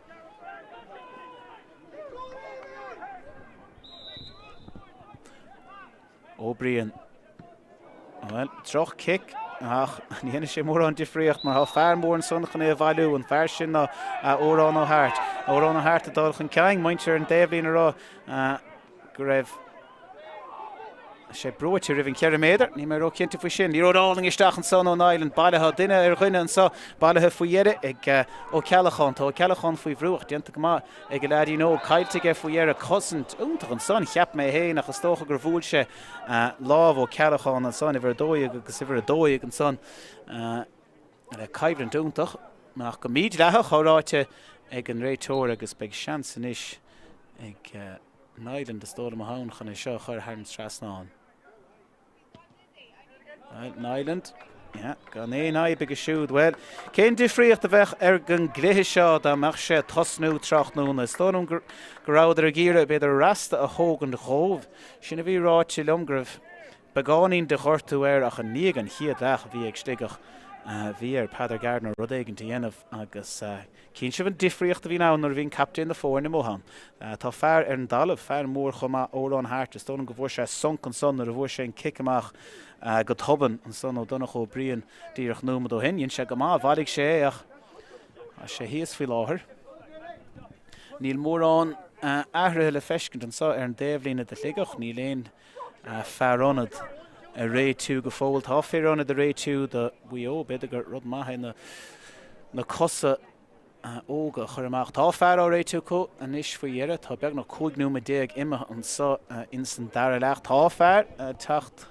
Ó Briain. Bhuel, droch-chic ach ní dhéanfaidh sé mórán difríocht mar tá fear mór ansan chun é a bhailiú, an fear sin ná Odhrán Ó hAirt. Odhrán Ó hAirt ag dul chun cinn, muintir an dtaobhlíne a rá go raibh. Sé brúite roimh an 4 méadar, níl mé róchinnte faoi sin. Liathróid álainn isteach ansan ó Niland, bailithe duine ar dhuine anso, bailithe faoi dheireadh ag Ó Ceallacháin. Tá Ó Ceallacháin faoi bhrú ach déanta go maith ag an leaidín óg, caillte aige faoi dheireadh. Cosaint iontach ansan, cheap mé féin, ach is dócha gur bhuail sé lámh Ó Ceallacháin ansan, uimhir 12 agus uimhir 12 ansan le coimhlint iontach ach go mídhleathach á ráite ag an réiteoir agus beidh seans anois ag Niland is dóigh liom ann chun é seo a chur thar an trasnán. Well, Niland, yeah, gan aon fhadhb aige siúd. Bhuel, cén difríocht a bheadh ar an gcluiche seo dá mbeadh sé ag tosnú tráthnóna? Is dóigh liom go rabhadar ag iarraidh b'fhéidir rasta a thógaint dhóibh. Sin a bhí ráite liom go raibh beagáinín de ghortú air ach i ndiaidh an chéad leath a bhí ag Sligeach bhí ar Peadar Gardiner rud éigin a dhéanamh agus Cíonn sibh an difríocht a bhíonn ann nuair a bhíonn captaen na foirne amuigh ann. Tá fear ar an dtalamh, fear mór chomh maith, Odhrán Harte. Is dóigh liom go bhfuair sé sonc ansan nuair a bhfuair sé an cic amach go tobann ansan ó Donncha Ó Briain díreach nóiméad ó shin. Dhein sé go maith, bhailigh sé é ach tá sé thíos faoi láthair. Níl mórán athruithe le feiscint anso ar an dtaobhlíne do Shligeach. Níl aon fear ionad ag réitiú go fóill. Tá fir ionaid ag réitiú do Mhaigh Eo. B'fhéidir gur rud maith é na cosa óga a chur amach. Tá fear á réitiú acu anois faoi dheireadh. Tá beagnach 15 nóiméad imithe anso ins an dara leath. Tá fear ag teacht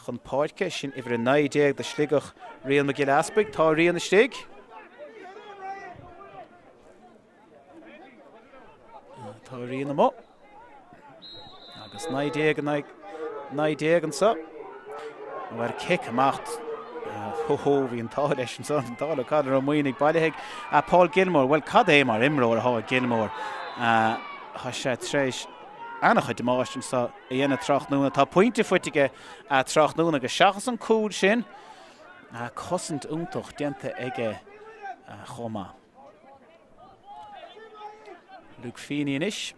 chun páirce. Sin uimhir 19 do Shligeach, Rian Mac Giolla Easpaig. Tá Rian istigh. Tá Rian amuigh. Agus 19 in aghaidh 19 anso. Bhuel, cic amach. Hó hó, bhí an t-ádh leis ansan, an t-ádh le Conor Ó Maonaigh bailithe ag Paul Gilmore. Bhuel, cad é mar imreoir atá Gilmore? Tá sé tar éis an-chuid damáiste anso a dhéanamh tráthnóna. Tá pointe faighte aige tráthnóna agus seachas an cúl sin, cosaint iontach déanta aige chomh maith. Luke Feeney anois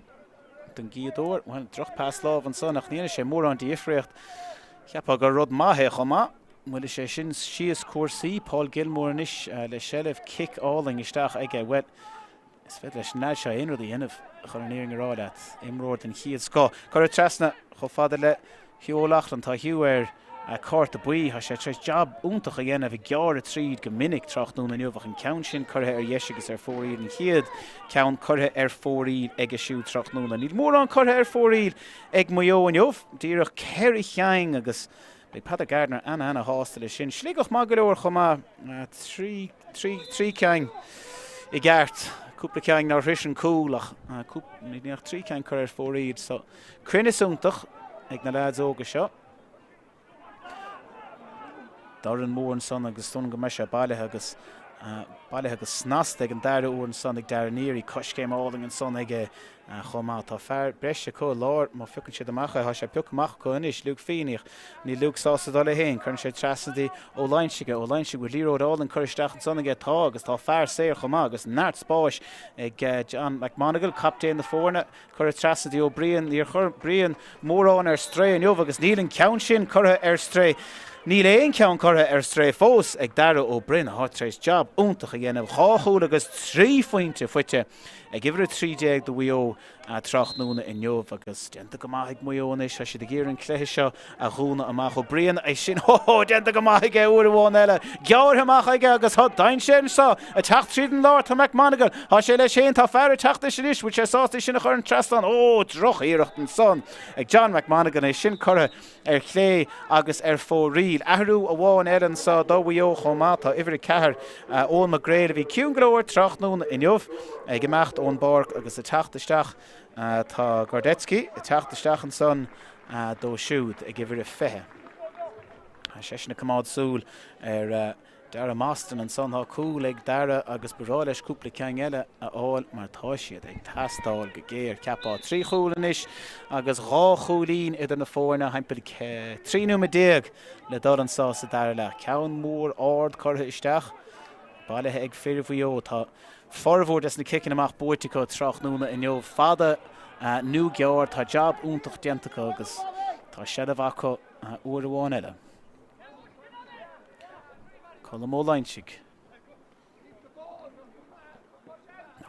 don gcéad uair. Bhuel, droch-pas lámh ansan ach ní dhéanfaidh sé mórán de dhifríocht. Cheapfá gur rud maith é chomh maith. Bhuel, is é sin síos cúrsaí. Paul Gilmore anois le seilbh, cic álainn isteach aige. Bhuel, is féidir leis an leaid seo aon rud a dhéanamh chun an fhírinne a rá leat. Imreoir den chéad scoth. Curtha trasna chomh fada le Hugh O'Loughlin, tá Hugh ar cárta buí. Tá sé tar éis jab iontach a dhéanamh ag gearradh tríd go minic tráthnóna inniu ach an ceann sin curtha ar dheis agus ar fóraoil, an chéad ceann curtha ar fóraoil aige siúd tráthnóna. Níl mórán curtha ar fóraoil ag Maigh Eo inniu, díreach 4 cheann agus beidh Peadar Gardiner ana-ana-shásta leis sin. Sligeach maith go leor chomh maith, 3 3 ceann i gceart, cúpla ceann nár shrois an cúl ach níl ach 3 ceann curtha ar fóraoil so Cruinneas iontach ag na leaids óga seo. Dorn mór ansan agus dóigh liom go mbeidh sé bailithe agus bailithe go snasta ag an dara uair ansan ag Darren Neary. Coiscéim álainn ansan aige chomh maith. Tá fear breise acu i lár má phiocann siad amach é. Tá sé pioctha amach acu anois, Luke Feeney. Ach níl Luke sásta dul é féin. Cuireann sé trasna dtí Ó Loingsigh. Ó Loingsigh bhfuil liathróid álainn curtha isteach ansan aige. Tá agus tá fear saor chomh maith agus neart spáis ag John McMonagle, captaen na foirne. Curtha trasna dtí Ó Briain. Níor chuir Brian mórán ar strae inniu agus níl an ceann sin curtha ar strae. Níl aon cheann curtha ar strae fós ag Darragh Ó Broin atá tar éis jab iontach a dhéanamh. 2 chúl agus 3 phointe faighte ag uimhir 13 do Mhaigh Eo tráthnóna inniu agus déanta go maith ag Maigh Eo anois. Tá siad ag iarraidh an cluiche seo a dhúnadh amach. Ó Briain, é sin, hó hó, déanta go maith aige uair amháin eile. Gearrtha amach aige agus tá dainséar anseo ag teacht tríd an lár. Tá McMonagle, tá sé leis féin, tá fear ag teacht leis anois, bhfuil sé sásta é sin a chur an trasnán? Ó, droch-iarracht ansan ag John McMonagle, é sin curtha ar chlé agus ar fóraoil. Athrú amháin eile anseo do Mhaigh Eo chomh maith, tá uimhir 4, Eoin McGrail, a bhí ciúin go leor tráthnóna inniu, ag imeacht ón bpáirc agus ag teacht isteach tá Gordetsky ag teacht isteach ansan. dó siúd ag uimhir a 20. Tá seisean ag coimeád súil ar Dara Mostyn ansan. Tá cúl ag Dara agus ba bhreá leis cúpla ceann eile a fháil mar tá siad ag teastáil go géar. Cheapfá 3 chúl anois agus 2 chúilín idir na foirne thimpeall 13 nóiméad le dul anso sa dara leath. Ceann mór ard curtha isteach, bailithe ag fir Mhaigh Eo. Tá Formhór des na ciceanna amach buaite acu tráthnóna inniu. Fada nó gearr, tá jab iontach déanta acu agus tá seilbh acu uair amháin eile. Colm Ó Loingsigh.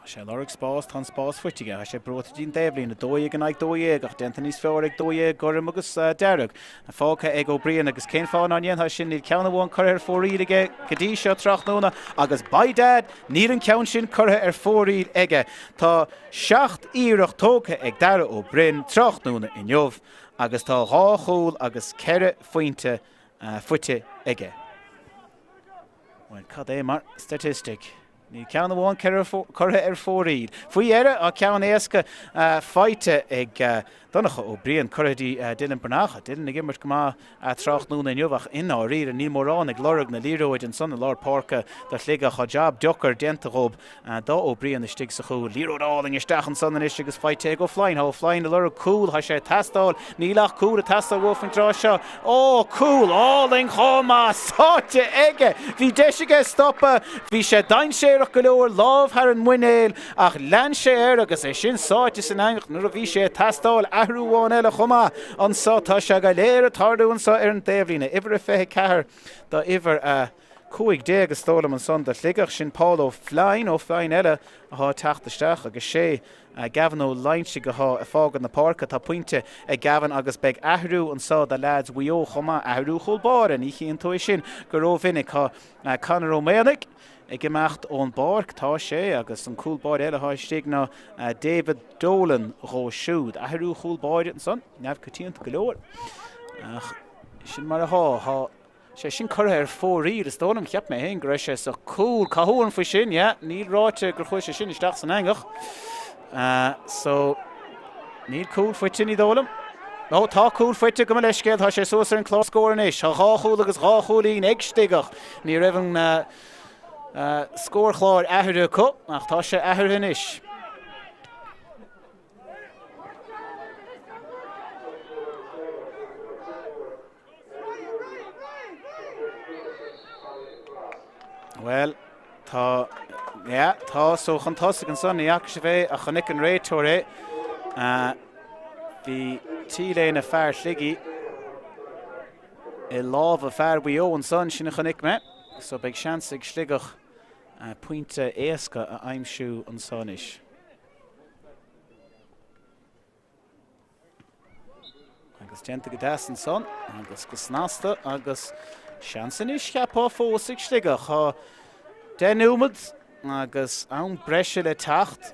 Tá sé ag lorg spás, tá an spás faighte aige. Tá sé brúite dtí'n dtaobhlíne, 12 in aghaidh 12 ach déanta níos fearr ag 12 gorm agus dearg. Fágtha ag Ó Briain agus cén fáth ná ndéanfadh sin, níl ceann amháin curtha ar fóraoil aige go dtí seo tráthnóna agus by dad níl an ceann sin curtha ar fóraoil aige. Tá 7 iarracht tógtha ag Darragh Ó Broin tráthnóna inniu agus tá dhá chúl agus ceithre phointe faighte aige. Bhuel, cad é mar staitistic? Níl ceann amháin curtha ar fóraoil. Faoi dheireadh, tá ceann éasca faighte ag Donncha Ó Briain, curtha dtí Dylan Breathnach. Tá Dylan ag imirt go maith tráthnóna inniu ach i ndáiríre níl mórán ag lorg na liathróide ansan i lár páirce do Shligeach. Tá jab deacair déanta dhób do Ó Briain istigh sa chúl. Liathróid álainn isteach ansan anois agus faighte ag Ó Floinn. Tá Ó Floinn ag lorg cúl, tá sé ag teastáil. Níl ach cúl ag teastáil uaidh faoin dtráth seo. Ó, cúl álainn chomh maith, sáite aige! Bhí deis aige stopadh, bhí sé dainséarach go leor, lámh thar an muinéal, ach lean sé air agus é sin sáite san eangach nuair a bhí sé ag teastáil. Athrú amháin eile chomh maith anso, tá sé go léir ag tarlú anso ar an dtaobhlíne. Uimhir a 24 do uimhir a 15 is dóigh liom ansan do Shligeach, sin Paul Ó Floinn, Ó Floinn eile athá ag teacht isteach agus sé Gavin Ó Loinsigh athá ag fágáil na páirce. Tá pointe ag Gavin agus beidh athrú anso do leaids Mhaigh Eo chomh maith. Athrú chúl báire, ní chíonn tú é sin go rómhinic. Tá Conor Ó Maonaigh ag imeacht ón bpáirc, tá sé, agus an cúl báire eile athá istigh ná David Dolan dhó siúd. Athrú chúl báire ansan, neamhchoitianta go leor ach sin mar athá. Tá sé sin curtha ar fóraoil, is dóigh liom. Cheap mé féin go raibh sé sa chúl. Cathú faoi sin, yeah. Níl ráite gur chuaigh sé sin isteach san eangach. So, níl cúl faighte, ní dóigh liom. Nó tá cúl faighte, gabh mo leithscéal, tá sé suas ar an chlár scóir anois. Tá dhá chúl agus dhá chúilín ag Sligeach. Ní raibh an scórchlár athraithe acu, ach tá sé athraithe anois. Bhuel, tá, yeah, tá so chun tosaigh ansan, ní fhaca sibh é ach chonaic an réiteoir é. Bhí T-léine fear Shligigh i lámha fear Mhaigh Eo ansan, sin a chonaic mé. So beidh seans ag Sligeach pointe éasca a aimsiú anso anois. Agus déanta go deas ansan agus go snasta agus seans anois cheapfá fós ag Sligeach. Tá 10 nóiméad agus am breise le teacht.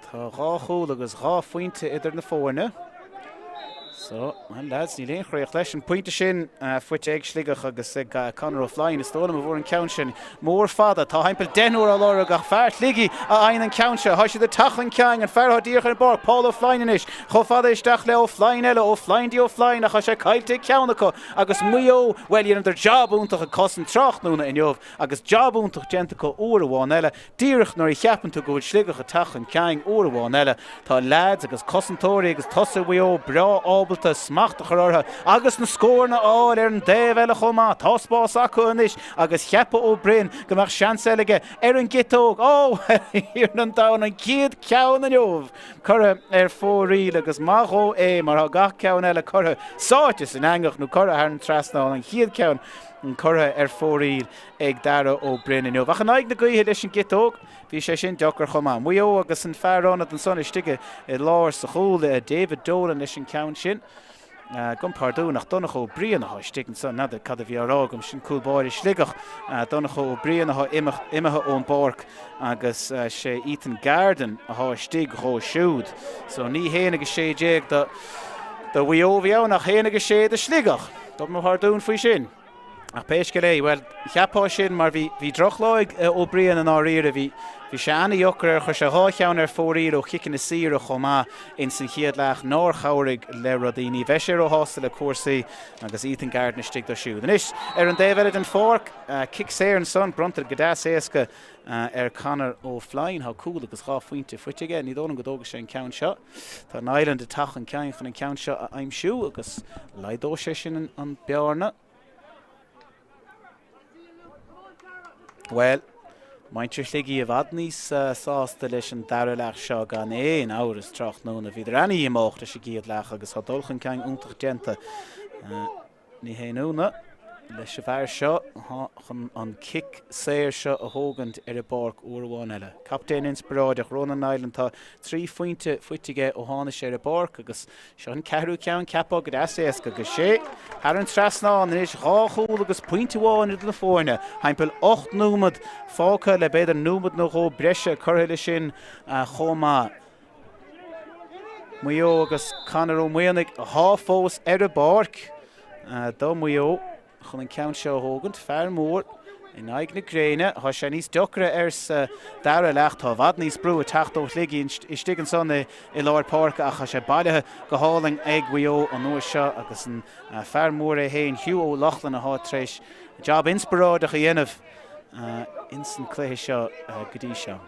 Tá dhá chúl agus dhá phointe idir na foirne. So, well lads, níl aon chríoch leis an pointe sin faighte ag Sligeach agus ag Conor O'Flynn. Is dóigh liom a bhfuair an ceann sin mór fada. Tá thimpeall deichniúr á lorg ach fear Shligigh a fhaigheann an ceann seo. Tá siad ag teacht chun cinn, an fear atá díreach ar an bpáirc, Paul O'Flynn anois, chomh fada isteach le O'Flynn eile, O'Flynn dtí O'Flynn ach tá sé caillte ag ceann acu agus Maigh Eo, bhuel, dheineadar jab iontach ag cosaint tráthnóna inniu agus jab iontach déanta acu uair amháin eile. Díreach nuair a cheapann tú go bhfuil Sligeach ag teacht chun cinn uair amháin eile, tá leaids agus cosantóirí agus tosaithe Mhaigh Eo breá ábalta smacht a chur orthu agus na scóranna a fháil ar an dtaobh eile chomh maith. Tá spás acu anois agus cheapfadh Ó Broin go mbeadh seans eile aige ar an gciotóg. Ó, a Thiarna an domhain, an chéad cheann inniu curtha ar fóraoil agus maith dhó é mar tá gach ceann eile curtha sáite san eangach nó curtha thar an trasnán. An chéad cheann curtha ar fóraoil ag Darragh Ó Broin inniu. Ach in aghaidh na gaoithe leis an gciotóg, bhí sé sin deacair chomh maith. Maigh Eo agus an fear ionad ansan istigh i lár sa chúl, David Dolan leis an ceann sin. Gabh mo phardún ach Donncha Ó Briain atá istigh ansan, n'fheadar cad a bhí á rá agam, sin cúl báire Sligeach, Donncha Ó Briain atá imithe ón bpáirc agus sé Ethan Garden atá istigh dhó siúd. So ní haon agus 16 do do Mhaigh Eo a bhí ann ach haon agus sé do Sligeach. Gabh mo phardún faoi sin. Ach pé scéal é, bhuel, cheapfá sin mar bhí, bhí drochlá ag Ó Briain i ndáiríre, bhí, bhí sé ana-dheacair air, chuir sé dhá cheann ar fóraoil ó chiceanna saora chomh maith ins an chéad leath nár chabhraigh le rudaí. Ní bheidh sé róshásta le cúrsaí agus Ethan Garden istigh dó siúd. Anois, ar an dtaobh eile den pháirc, cic saor ansan, bronnta go deas éasca ar Conor O'Flynn. Tá cúl agus dhá phointe faighte aige. Ní dóigh liom go dtógfaidh sé an ceann seo. Tá Niland ag teacht chun cinn chun an ceann seo a aimsiú agus laghdóidh sé sin an bearna. Bhuel, muintir Shligigh i bhfad níos sásta leis an dara leath seo gan aon amhras tráthnóna. Bhíodar ana-dhíomách leis an gcéad leath agus tá dul chun cinn iontach déanta. Ní haon ionadh. Leis an bhfear seo atá chun an cic saor seo a thógaint ar an bpáirc uair amháin eile. Captaen inspioráideach, Ronan Niland, tá 3 phointe faighte aige ó tháinig sé ar an bpáirc agus seo an ceathrú ceann ceapfá go deas éasca agus sé thar an trasnán anois, dhá chúl agus pointe amháin idir na foirne. Thimpeall 8 nóiméad fágtha le b'fhéidir nóiméad nó dhó breise curtha leis sin chomh maith. Maigh Eo agus Conor Ó Maonaigh atá fós ar an bpáirc do Mhaigh Eo chun an ceann seo a thógaint. Fear mór in aghaidh na gréine. Tá sé níos deacra air sa dara leath. Tá i bhfad níos brú ag teacht ó Shligigh istigh ansan i lár páirce ach tá sé bailithe go hálainn ag Mhaigh Eo an uair seo agus an fear mór é féin, Hugh Ó Lochlainn atá tar éis jab inspioráideach a dhéanamh insan cluiche seo go dtí seo.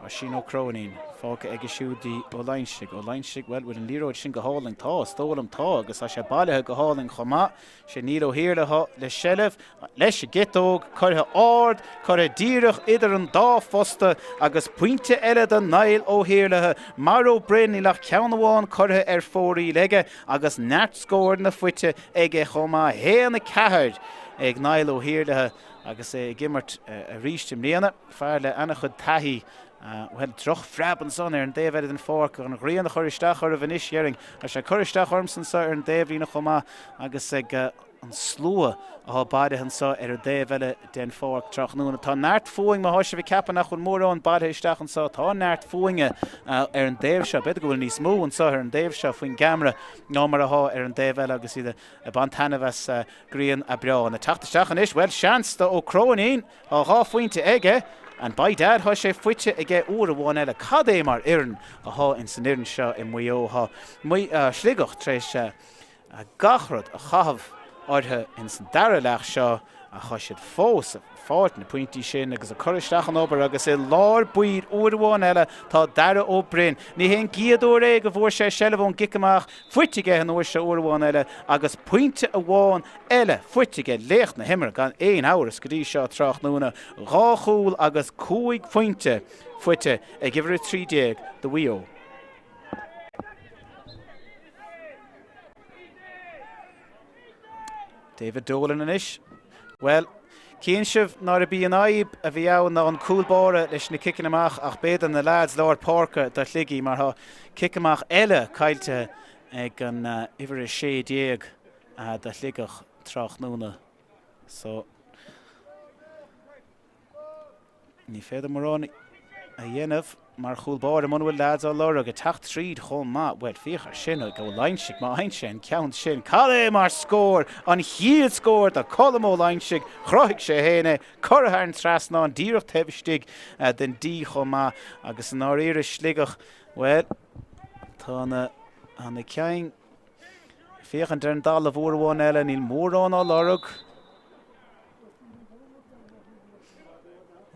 Oisín Ó Cróinín, fágtha aige siúd dtí Ó Loingsigh. Ó Loingsigh, bhuel, bhfuil an liathróid sin go hálainn? Tá, is dóigh liom, tá, agus tá sé bailithe go hálainn chomh maith. Sé Niall Ó hIarla atá le seilbh, leis an gciotóg, curtha ard, curtha díreach idir an dá phosta agus pointe eile do Niall Ó hIarlaithe. Mar Ó Broin, níl ach ceann amháin curtha ar fóraoil aige agus neart scóranna faighte aige chomh maith. 1, 4 ag Niall Ó hIarlaithe. Agus é ag imirt arís i mbliana, fear le an-chuid taithí, bhuel, droch-phreab ansan ar an dtaobh eile den pháirc, an ghrian a chur isteach oraibh anois, dhéarfainn. Tá sé ag cur isteach ormsa anseo ar an dtaobhlíne chomh maith agus ag an slua atá bailithe anseo ar an dtaobh eile den pháirc tráthnóna. Tá neart fuaim, má tá sibh ag ceapadh nach bhfuil mórán bailithe isteach anseo, tá neart fuaime ar an dtaobh seo. B'fhéidir go bhfuil níos mó anseo ar an dtaobh seo faoin gceamara ná mar atá ar an dtaobh eile agus iad ag baint taitneamh as Grian breá ag teacht isteach anois. Bhuel, seans do Ó Cróinín. Tá 2 phointe aige. And by dad, tá sé faighte aige uair amháin eile. Cad é mar fhoireann atá ins an fhoireann seo i Maigh Eo. Tá Sligeach tar éis gach rud a chaitheamh orthu ins an dara leath seo ach tá siad fós ag fáilt na pointí sin agus ag cur isteach an obair agus i lár baill uair amháin eile tá Darragh Ó Broin. Ní hé an gcéad uair é go bhfuair sé seilbh ón gcic amach Faighte aige an uair seo uair amháin eile agus pointe amháin eile faighte aige, laoch na himeartha gan aon amhras go dtí seo tráthnóna. 2 chúl agus 5 phointe faighte ag uimhir 13 do Mhaigh Eo. David Dolan anois. Bhuel, cíonn sibh nárab í an fhadhb a bhí ann ná an cúl báire leis na ciceanna amach ach b'fhéidir na leaids lár páirce do Shligigh mar tá cic amach eile caillte ag an uimhir 16 do Shligeach tráthnóna. So. Ní féidir mórán a dhéanamh mar chúl báire muna bhfuil leaids á lorg ag teacht tríd chomh maith. Bhuel, féach ar sin ag Ó Loingsigh, má fhaigheann sé an ceann sin, cad é mar scór! An chéad scór do Colm Ó Loingsigh, chruthaigh sé féin é, curtha thar an trasnán díreach taobh istigh den D chomh maith agus i ndáiríre Sligeach, bhuel, tá na, na cinn ag féachaint ar an dtalamh uair amháin eile, níl mórán á lorg.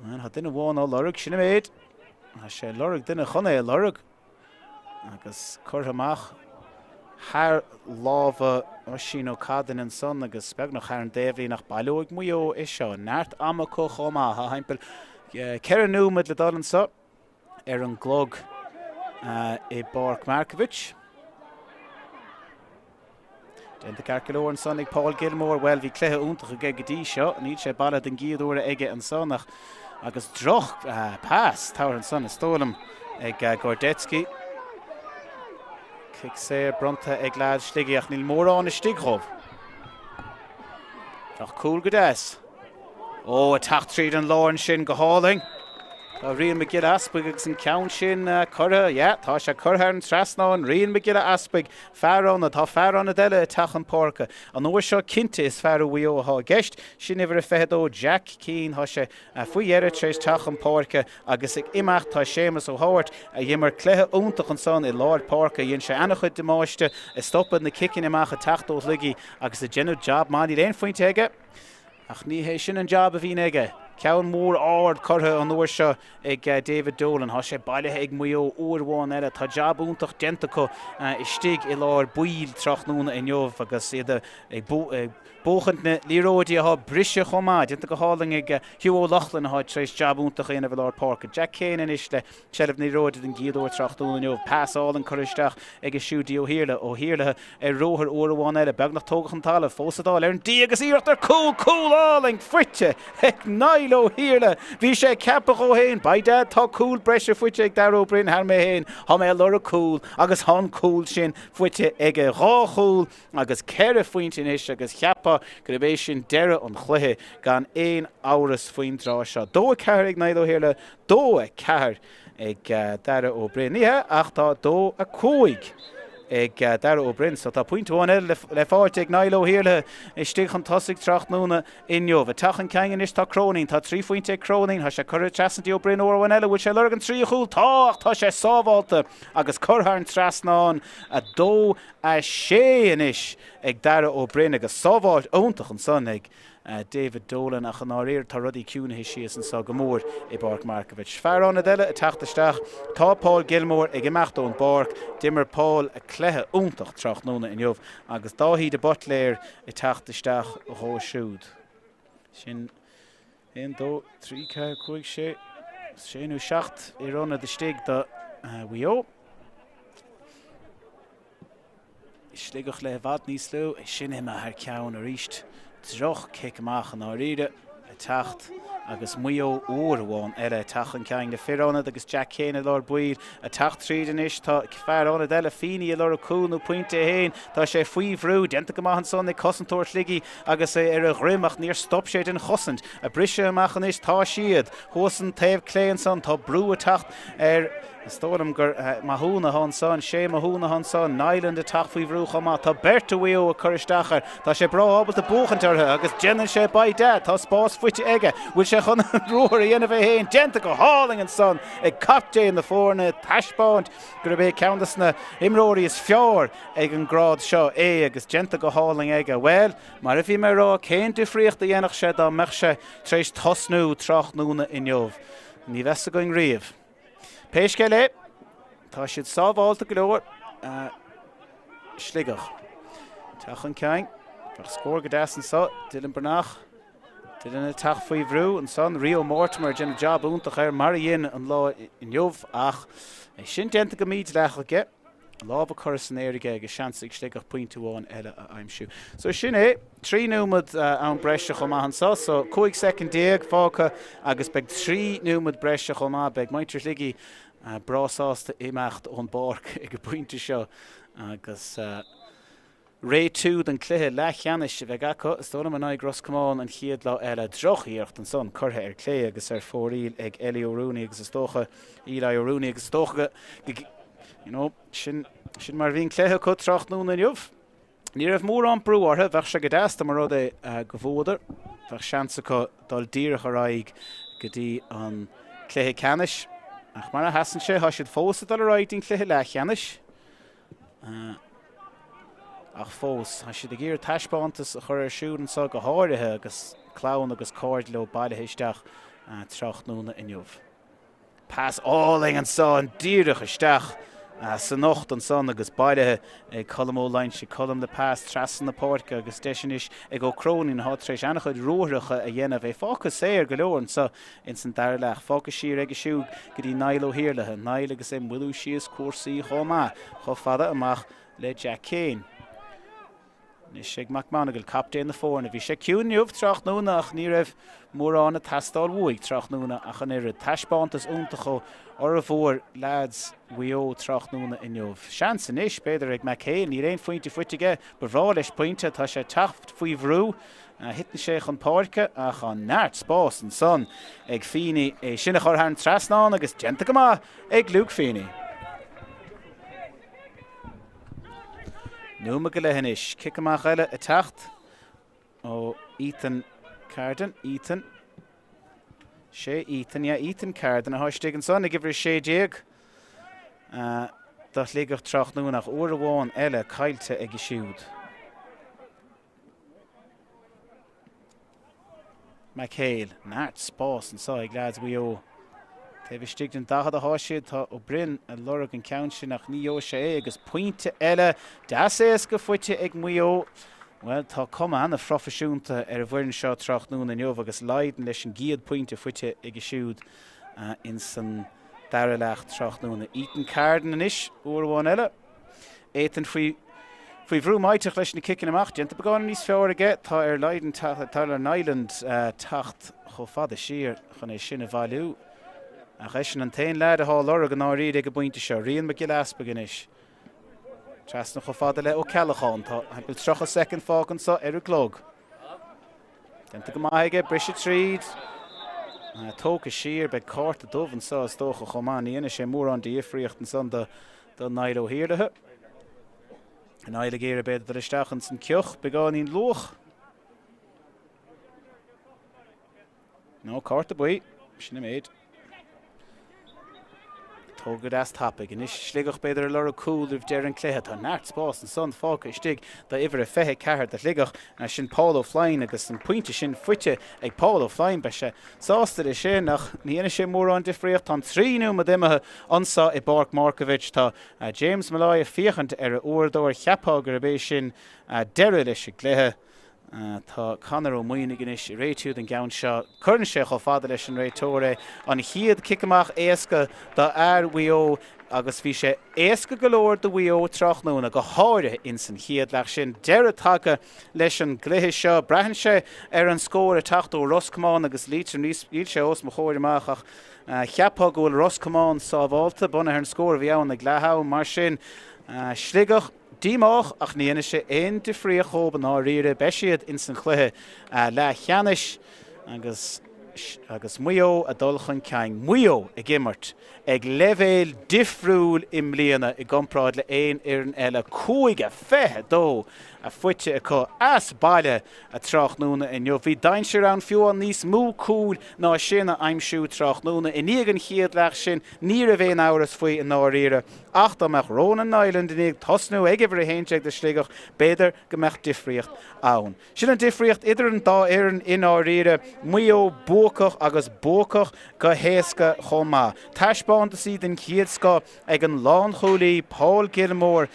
Tá duine amháin á lorg, sin an méid. Tá sé ag lorg duine chun é a lorg. Agus curtha amach thar lámha Oisín Ó Cadain ansan agus beagnach thar an dtaobhlíne ach baileoidh Maigh Eo é seo. Neart ama acu chomh maith. Tá thimpeall 4 nóiméad le dul anso. ar an gclog i bPáirc Markievicz. Déanta ceart go leor ansan ag Paul Gilmore. Bhuel, bhí cluiche iontach aige go dtí seo. Níl sé bailithe den gcéad uair aige ansan ach agus droch pas tabhartha ansan is dóigh liom ag Gordetsky. Cic saor bronnta ag leaids Shligigh ach níl mórán istigh dhóibh. Ach cúl go deas. Ó, ag teacht tríd an lár ansin go hálainn. Tá Rian Mac Giolla Easpaig agus an ceann sin curtha, yeah, tá sé curtha thar an trasnán. Rian Mac Giolla Easpaig, fear ionaid, tá fear ionaid eile ag teacht chun páirce. An uair seo cinnte is fear ó Mhaigh Eo atá i gceist. Sin uimhir a 22, Jack Keane. Tá sé faoi dheireadh tar éis teacht chun páirce agus ag imeacht tá Séamus Ó hÁbhairt a d'imir cluiche iontach ansan i lár páirce. Dhein sé an-chuid damáiste ag stopadh na ciceanna amach ag teacht ó Shligigh agus ag déanamh jab maith. Níl aon phointe aige. Ach ní hé sin an jab a bhíonn aige. Ceann mór ard curtha an uair seo ag David Dolan. Tá sé bailithe ag Maigh Eo uair amháin eile. Tá jab iontach déanta acu istigh i lár baill tráthnóna inniu agus iad ag. buachaint na liathróidí atá briseadh chomh maith. Déanta go hálainn ag Hugh Ó Lochlainn atá tar éis jab iontach a dhéanamh i lár páirce. Jack Kane anois le seilbh na liathróide den gcéad uair tráthnóna inniu. Pas álainn curtha isteach aige siúd dtí Ó hIarla. Ó hIarla ar ruathar uair amháin eile, beagnach tógtha chun talaimh, fós ag dul ar an D agus iarracht ar cúl, cúl álainn faighte ag Niall Ó hIarla. Bhí sé ag ceapadh dhó féin, by dad tá cúl breise faighte ag Darragh Ó Broin thar mé féin, tá mé ag lorg cúl agus tá an cúl sin faighte aige. 2 chúl agus 4 phointe anois agus cheapfá gurb é sin deireadh an chluiche gan aon amhras faoin dtráth seo. 2 4 ag Niall Ó hIarla, 2 4 ag Darragh Ó Broin. Ní hea, ach tá 2 5 ag Darragh Ó Broin, so tá pointe amháin eile le fáilt ag Niall Ó hIarla istigh chun tosaigh tráthnóna inniu. Ag teacht chun cinn anois tá Cronin, tá 3 phointe ag Cronin, tá sé curtha trasna dtí Ó Broin uair amháin eile, bhfuil sé ag lorg an tríú chúl? Tá, ach tá sé sábhálta agus curtha thar an trasnán. 2 6 anois ag Darragh Ó Broin agus sábháilt iontach ansan ag David Dolan ach i ndáiríre tá rudaí ciúnaithe síos anseo go mór i bPáirc Markievicz. Fear ionaid eile ag teacht isteach, tá Paul Gilmore ag imeacht ón bpáirc. D'imir Paul cluiche iontach tráthnóna inniu agus Dáithí de Buitléir ag teacht isteach dhó siúd. Sin 1, 2, 3, 4, 5, 6, 6 nó 7 fhir ionaid istigh do Mhaigh Eo. Sligeach le i bhfad níos lú, é sin imithe thar ceann arís. Droch cic amach i ndáiríre ag teacht agus Maigh Eo uair amháin eile ag teacht chun cinn le fir ionaid agus Jack Kane i lár baill ag teacht tríd anois. Tá fear ionaid eile, Feeney, ag lorg cúl nó pointe é féin. Tá sé faoi bhrú. Déanta go maith ansan ag cosantóir Shligigh agus é ar a dhroim ach níor stop sé den chosaint. Ag briseadh amach anois tá siad. Thuas an taobh clé ansan tá brú ag teacht ar Is dóigh liom gur Mathúna atá ansan, sé Mathúna atá ansan, Niland ag teacht faoi bhrú chomh maith. Tá beirt de Mhaigh Eo ag cur isteach air. Tá sé breá ábalta buachaint orthu agus déanann sé by dad. Tá spás faighte aige. Bhfuil sé chun an ruathar a dhéanamh é féin? Déanta go hálainn ansan ag captaen na foirne ag taispeáint gurb é ceann de na himreoirí is fearr ag an grád seo é agus déanta go hálainn aige. Bhuel, mar a bhí mé ag rá, cén difríocht a dhéanfadh sé dá mbeadh sé tar éis tosnú tráthnóna inniu? Ní bheas againn riamh. Pé scéal é, tá siad sábhálta go leor. Sligeach. Teacht chun cinn. Bheadh scór go deas anseo. Dylan Breathnach. Dylan ag teacht faoi bhrú ansan. Rio Mortimer ag déanamh jab iontach air mar a dhein an lá inniu ach é sin déanta go mídhleathach aige. Lámha curtha san aer aige agus seans ag Sligeach pointe amháin eile a aimsiú. So sin é, 3 nóiméad am breise chomh maith anseo. So 15 soicind fágtha agus beidh 3 nóiméad breise chomh maith. Beidh muintir Shligigh breá sásta imeacht ón bpáirc ag an bpointe seo agus réitiú don chluiche leathcheannais a bheidh acu, is dóigh liom, in aghaidh Ros Comáin an chéad lá eile. Droch-iarracht ansan curtha ar clé agus ar fóraoil ag Ellie O'Rooney agus is dócha, Eli O'Rooney agus is dócha go, you know, sin, sin mar a bhí an cluiche acu tráthnóna inniu. Ní raibh mórán brú orthu, bheadh sé go deas dá mba rud é go bhuadar, bheadh seans acu dul díreach ar aghaidh go dtí an cluiche ceannais. Ach mar a sheasann sé, tá siad fós ag dul ar aghaidh dtí'n cluiche leathcheannais. Ach fós, tá siad ag iarraidh taispeántas a chur ar siúl anseo go háirithe agus clann agus cairde leo bailithe isteach tráthnóna inniu. Pas álainn ansan díreach isteach san ucht ansan agus bailithe ag Colm Ó Loingsigh. Colm le pas trasna na páirce agus deis anois ag Ó Cróinín atá tar éis an-chuid ruathracha a dhéanamh. É fágtha saor go leor anseo Ins an dara leath, fágtha siar aige siúd go dtí Niall Ó hIarlaithe, Niall agus é ag moilliú síos cúrsaí chomh maith, chomh fada amach le Jack Kane. Anois ag McMonagle, captaen na foirne. Bhí sé ciúin inniu tráthnóna ach ní raibh mórán ag teastáil uaidh tráthnóna ach an oiread. Taispeántas iontach ó fhormhór leaids Mhaigh Eo tráthnóna inniu. Seans anois, b'fhéidir, ag McHale, níl aon phointe faighte aige, ba bhreá leis pointe, tá sé ag teacht faoi bhrú. Thiteann sé chun páirce ach tá neart spáis ansan ag Feeney é sin a chur thar an trasnán agus déanta go maith ag Luke Feeney. Nóiméad go leith anois. Cic amach eile ag teacht ó Ethan Carden. Ethan. Sé Ethan, yeah, Ethan Carden atá istigh ansan ag uimhir 16 do Shligeach tráthnóna ach uair amháin eile caillte aige siúd. McHale, neart spás anseo ag leaids Mhaigh Eo. Taobh istigh den 40 atá siad, tá Ó Broin ag lorg an ceann sin ach ní gheobhaidh sé é agus pointe eile deas éasca faighte ag Maigh Eo. Bhuel, tá cuma ana-phroifisiúnta ar an bhfoireann seo tráthnóna inniu agus Lydon leis an gcéad pointe faighte aige siúd ins an dara leath tráthnóna. Ethan Carden anois, uair amháin eile. Ethan faoi faoi bhrú maidhmeach leis na ciceanna amach. Déanta beagán níos fearr aige. Tá ar Lydon, tá ar Niland teacht chomh fada siar chun é sin a bhailiú. Ach eisean an t-aon leaid atá á lorg i ndáiríre ag an bpointe seo. Rian Mac Giolla Easpaig anois. Trasna chomh fada le Ó Ceallacháin. Tá timpeall 30 soicind fágtha anseo ar an gclog. Déanta go maith aige, briseadh tríd. Tógtha siar, beidh cárta dubh anseo is dócha chomh maith. Ní dhéanfaidh sé mórán de dhifríocht ansan do do Niall Ó hIarlaithe. Niall ag iarraidh b'fhéidir dul isteach ins an cioch, beagáinín luath. Nó cárta buí, sin an méid. Tógtha go deas tapaidh. Anois Sligeach b'fhéidir ag lorg cúl roimh deireadh an cluiche. Tá neart spás ansan fágtha istigh d'uimhir a 24 do Shligeach. Sin Paul O'Flynn agus an pointe sin faighte ag Paul O'Flynn. Beidh sé sásta leis sin ach ní dhéanfaidh sé mórán difríocht. Tá an 3 nóiméad imithe anso i bPáirc Markievicz. Tá James Molloy ag féachaint ar a uaireadóir. Cheapfá gurb é sin deireadh leis an gcluiche. Tá Conor Ó Maonaigh anois ag réitiú don gceann seo. Cuireann sé chomh fada leis an réiteoir é. An chéad cic amach éasca do fhear Mhaigh Eo agus bhí sé éasca go leor do Mhaigh Eo tráthnóna, go háirithe ins an chéad leath sin. Deireadh tagtha leis an gcluiche seo. Braitheann sé ar an scór ag teacht ó Ros Comáin agus Liatroim. Níl sé os mo chomhair amach ach cheapfá go bhfuil Ros Comáin sábhálta, bunaithe ar an scór a bhí ann ag leath am. Mar sin, Sligeach. Díomách ach ní dhéanfaidh sé aon difríocht dhóibh i ndáiríre, beidh siad ins an chluiche leathcheannais agus agus Maigh Eo ag dul chun cinn. Maigh Eo ag imirt ag leibhéal difriúil i mbliana i gcomparáid le aon fhoireann eile. 5-22 faighte acu as baile tráthnóna inniu. Bhí dainséar ann fiú amháin níos mó cúil ná sin a aimsiú tráthnóna. I ndiaidh an chéad leath sin ní raibh aon amhras faoi i ndáiríre. Ach dá mbeadh Ronan Niland i ndiaidh tosnú ag uimhir 11 do Shligeach, b'fhéidir go mbeadh difríocht ann. Sin an difríocht idir an dá fhoireann i ndáiríre, Maigh Eo buacach agus buacach go héasca chomh maith. Taispeántasaí den chéad scoth ag an lánchúlaí Paul Gilmore,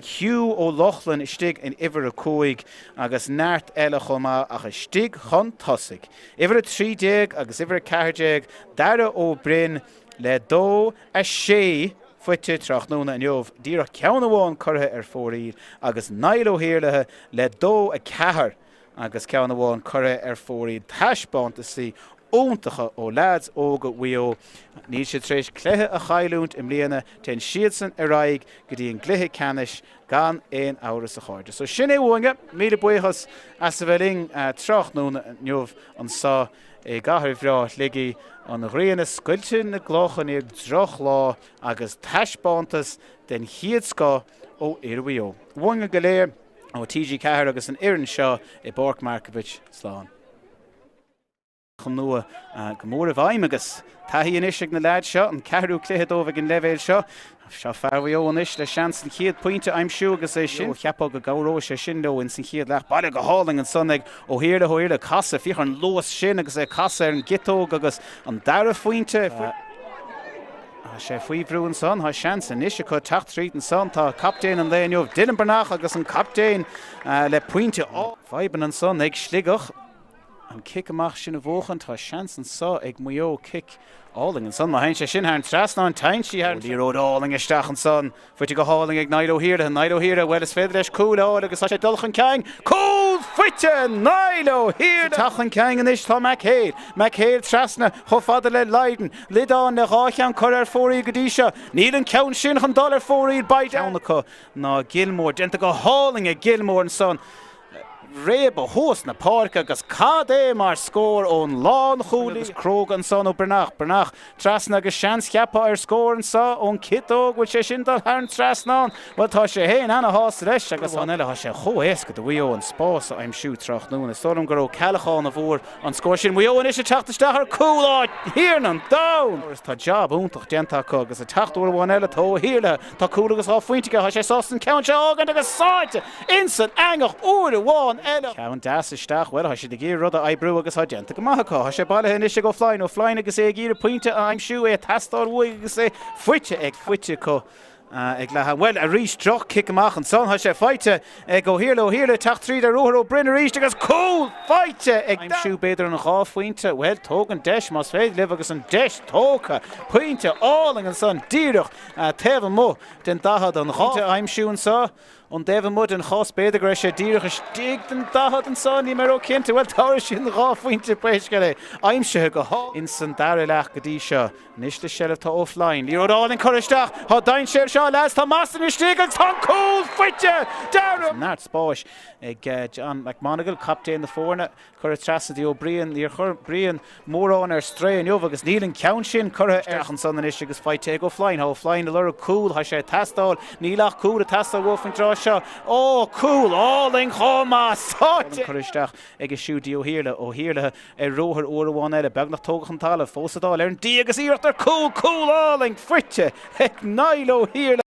Hugh Ó Lochlainn istigh in uimhir 5 agus neart eile chomh maith ach istigh chun tosaigh. Uimhir 13 agus uimhir 14, Daire Ó Broin le 2, 6 faighte tráthnóna inniu, díreach ceann amháin curtha ar fóraoil agus Niall Ó hIarlaithe le 2, 4 agus ceann amháin curtha ar fóraoil. Taispeántasaí iontacha ó leaids óga Mhaigh Eo. Níl siad tar éis cluiche a chailliúint i mbliana, téann siadsan ar aghaidh go dtí an gcluiche ceannais gan aon amhras a chairde. So sin é uainne, míle buíochas as a bheith linn tráthnóna inniu anseo. I gcathair bhreá Shligigh, an ghrian ag scoilteadh na gcloch i ndiaidh drochlá agus taispeántas den chéad scoth ó fhir Mhaigh Eo. Uainne go léir ó TG4 agus an fhoireann seo i bPáirc Markievicz, slán. nua go mór i bhfeidhm agus taithí anois ag na leaids seo, an ceathrú cluiche dóibh ag an leibhéal seo. Seo fear Mhaigh Eo anois le seans an chéad pointe a aimsiú agus é sin, cheapfá go gcabhróidh sé sin leo ins an chéad leath. Bailithe go hálainn ansan ag Ó hIarla, Ó hIarla ag casadh, féach ar an luas sin agus é ag casadh ar an gciotóg agus an dara phointe. Tá sé faoi bhrú ansan, tá seans anois acu teacht tríd ansan. Tá captaen an lae inniu, Dylan Breathnach agus an captaen le pointe. Fadhbanna ansan ag Sligeach. An cic amach sin a bhuachan, tá seans anso ag Maigh Eo cic álainn ansan. Má théann sé sin thar an trasnán, téann sí thar an liathróid álainn isteach ansan. Faighte go hálainn ag Niall Ó hIarlaithe. Niall Ó hIarlaithe, bhuel is féidir leis cúl a fháil agus tá sé ag dul chun cinn. Cúl faighte! Niall Ó hIarlaithe! Teacht chun cinn anois tá McHale. McHale trasna chomh fada le Lydon. Lydon le dhá cheann curtha ar fóraoil go dtí seo. Níl an ceann sin chun dul ar fóraoil. Beidh ceann acu ná Gilmore. Déanta go hálainn ag Gilmore ansan. Réabadh thuas na páirce agus cad é mar scór ón lánchúlaí agus cróga ansan ó Breathnach. Breathnach trasna agus seans cheapfá ar scór anso ón ciotóg. Bhfuil sé sin dul thar an trasnán? Bhuel tá sé féin ana-shásta leis agus an eile tá sé chomh éasca do Mhaigh Eo an spás a aimsiú tráthnóna. Is dóigh liom gur Ó Ceallacháin a bhfuair an scór sin. Maigh Eo anois ag teacht isteach ar cúl a Thiarna an domhain! Tá jab iontach déanta acu agus ag teacht uair amháin eile tá Ó hIarlaithe. Tá cúl agus dhá phointe aige. Tá sé sásta an ceann seo a fhágaint agus sáite ins an eangach uair amháin eile. Ceann deas isteach, bhuel, tá siad ag iarraidh rud a oibriú agus tá déanta go maith acu. Tá sé bailithe anois ag O'Flynn. O'Flynn agus é ag iarraidh pointe a aimsiú, é ag teastáil uaidh agus é faighte ag faighte acu. Ag leath ama. Bhuel, arís, droch-chic amach ansan. Tá sé faighte ag Ó hIarla. Ó hIarla ag teacht tríd ar ruathar Ó Broin arís agus cúl faighte ag. Aimsiú, b'fhéidir, an dá phointe. Bhuel, tóg an deis más féidir libh agus an deis tógtha. Pointe álainn ansan díreach taobh amuigh den 40. An dá a aimsiú anso ón dtaobh amuigh den chos. B'fhéidir go raibh sé díreach istigh den 40 anso, níl mé ró-chinnte. Bhuel, tabharfaidh siad an dá phointe pé scéal é. Aimsithe go hálainn insan dara leath go dtí seo. Anois le seilbh tá Ó Floinn. Liathróid álainn curtha isteach. Tá dainséar anseo, lads. Tá Mostyn istigh agus tá an cúl faighte! Dara! Neart spáis ag John McMonagle, captaen na foirne, curtha trasna dtí Ó Briain. Níor chuir Brian mórán ar strae inniu agus níl an ceann sin curtha ar ansan anois agus faighte ag Ó Floinn. Tá Ó Floinn ag lorg cúl. Tá sé ag teastáil. Níl ach cúl ag teastáil uaidh faoin dtráth seo. Ó, cúl álainn chomh maith! Sáite! Curtha isteach aige siúd dtí Ó hIarla. Ó hIarla ar ruathar uair amháin eile, beagnach tógtha chun talaimh, fós ag dul ar an D agus iarracht ar cúl, cúl álainn faighte ag Niall Ó hIarla.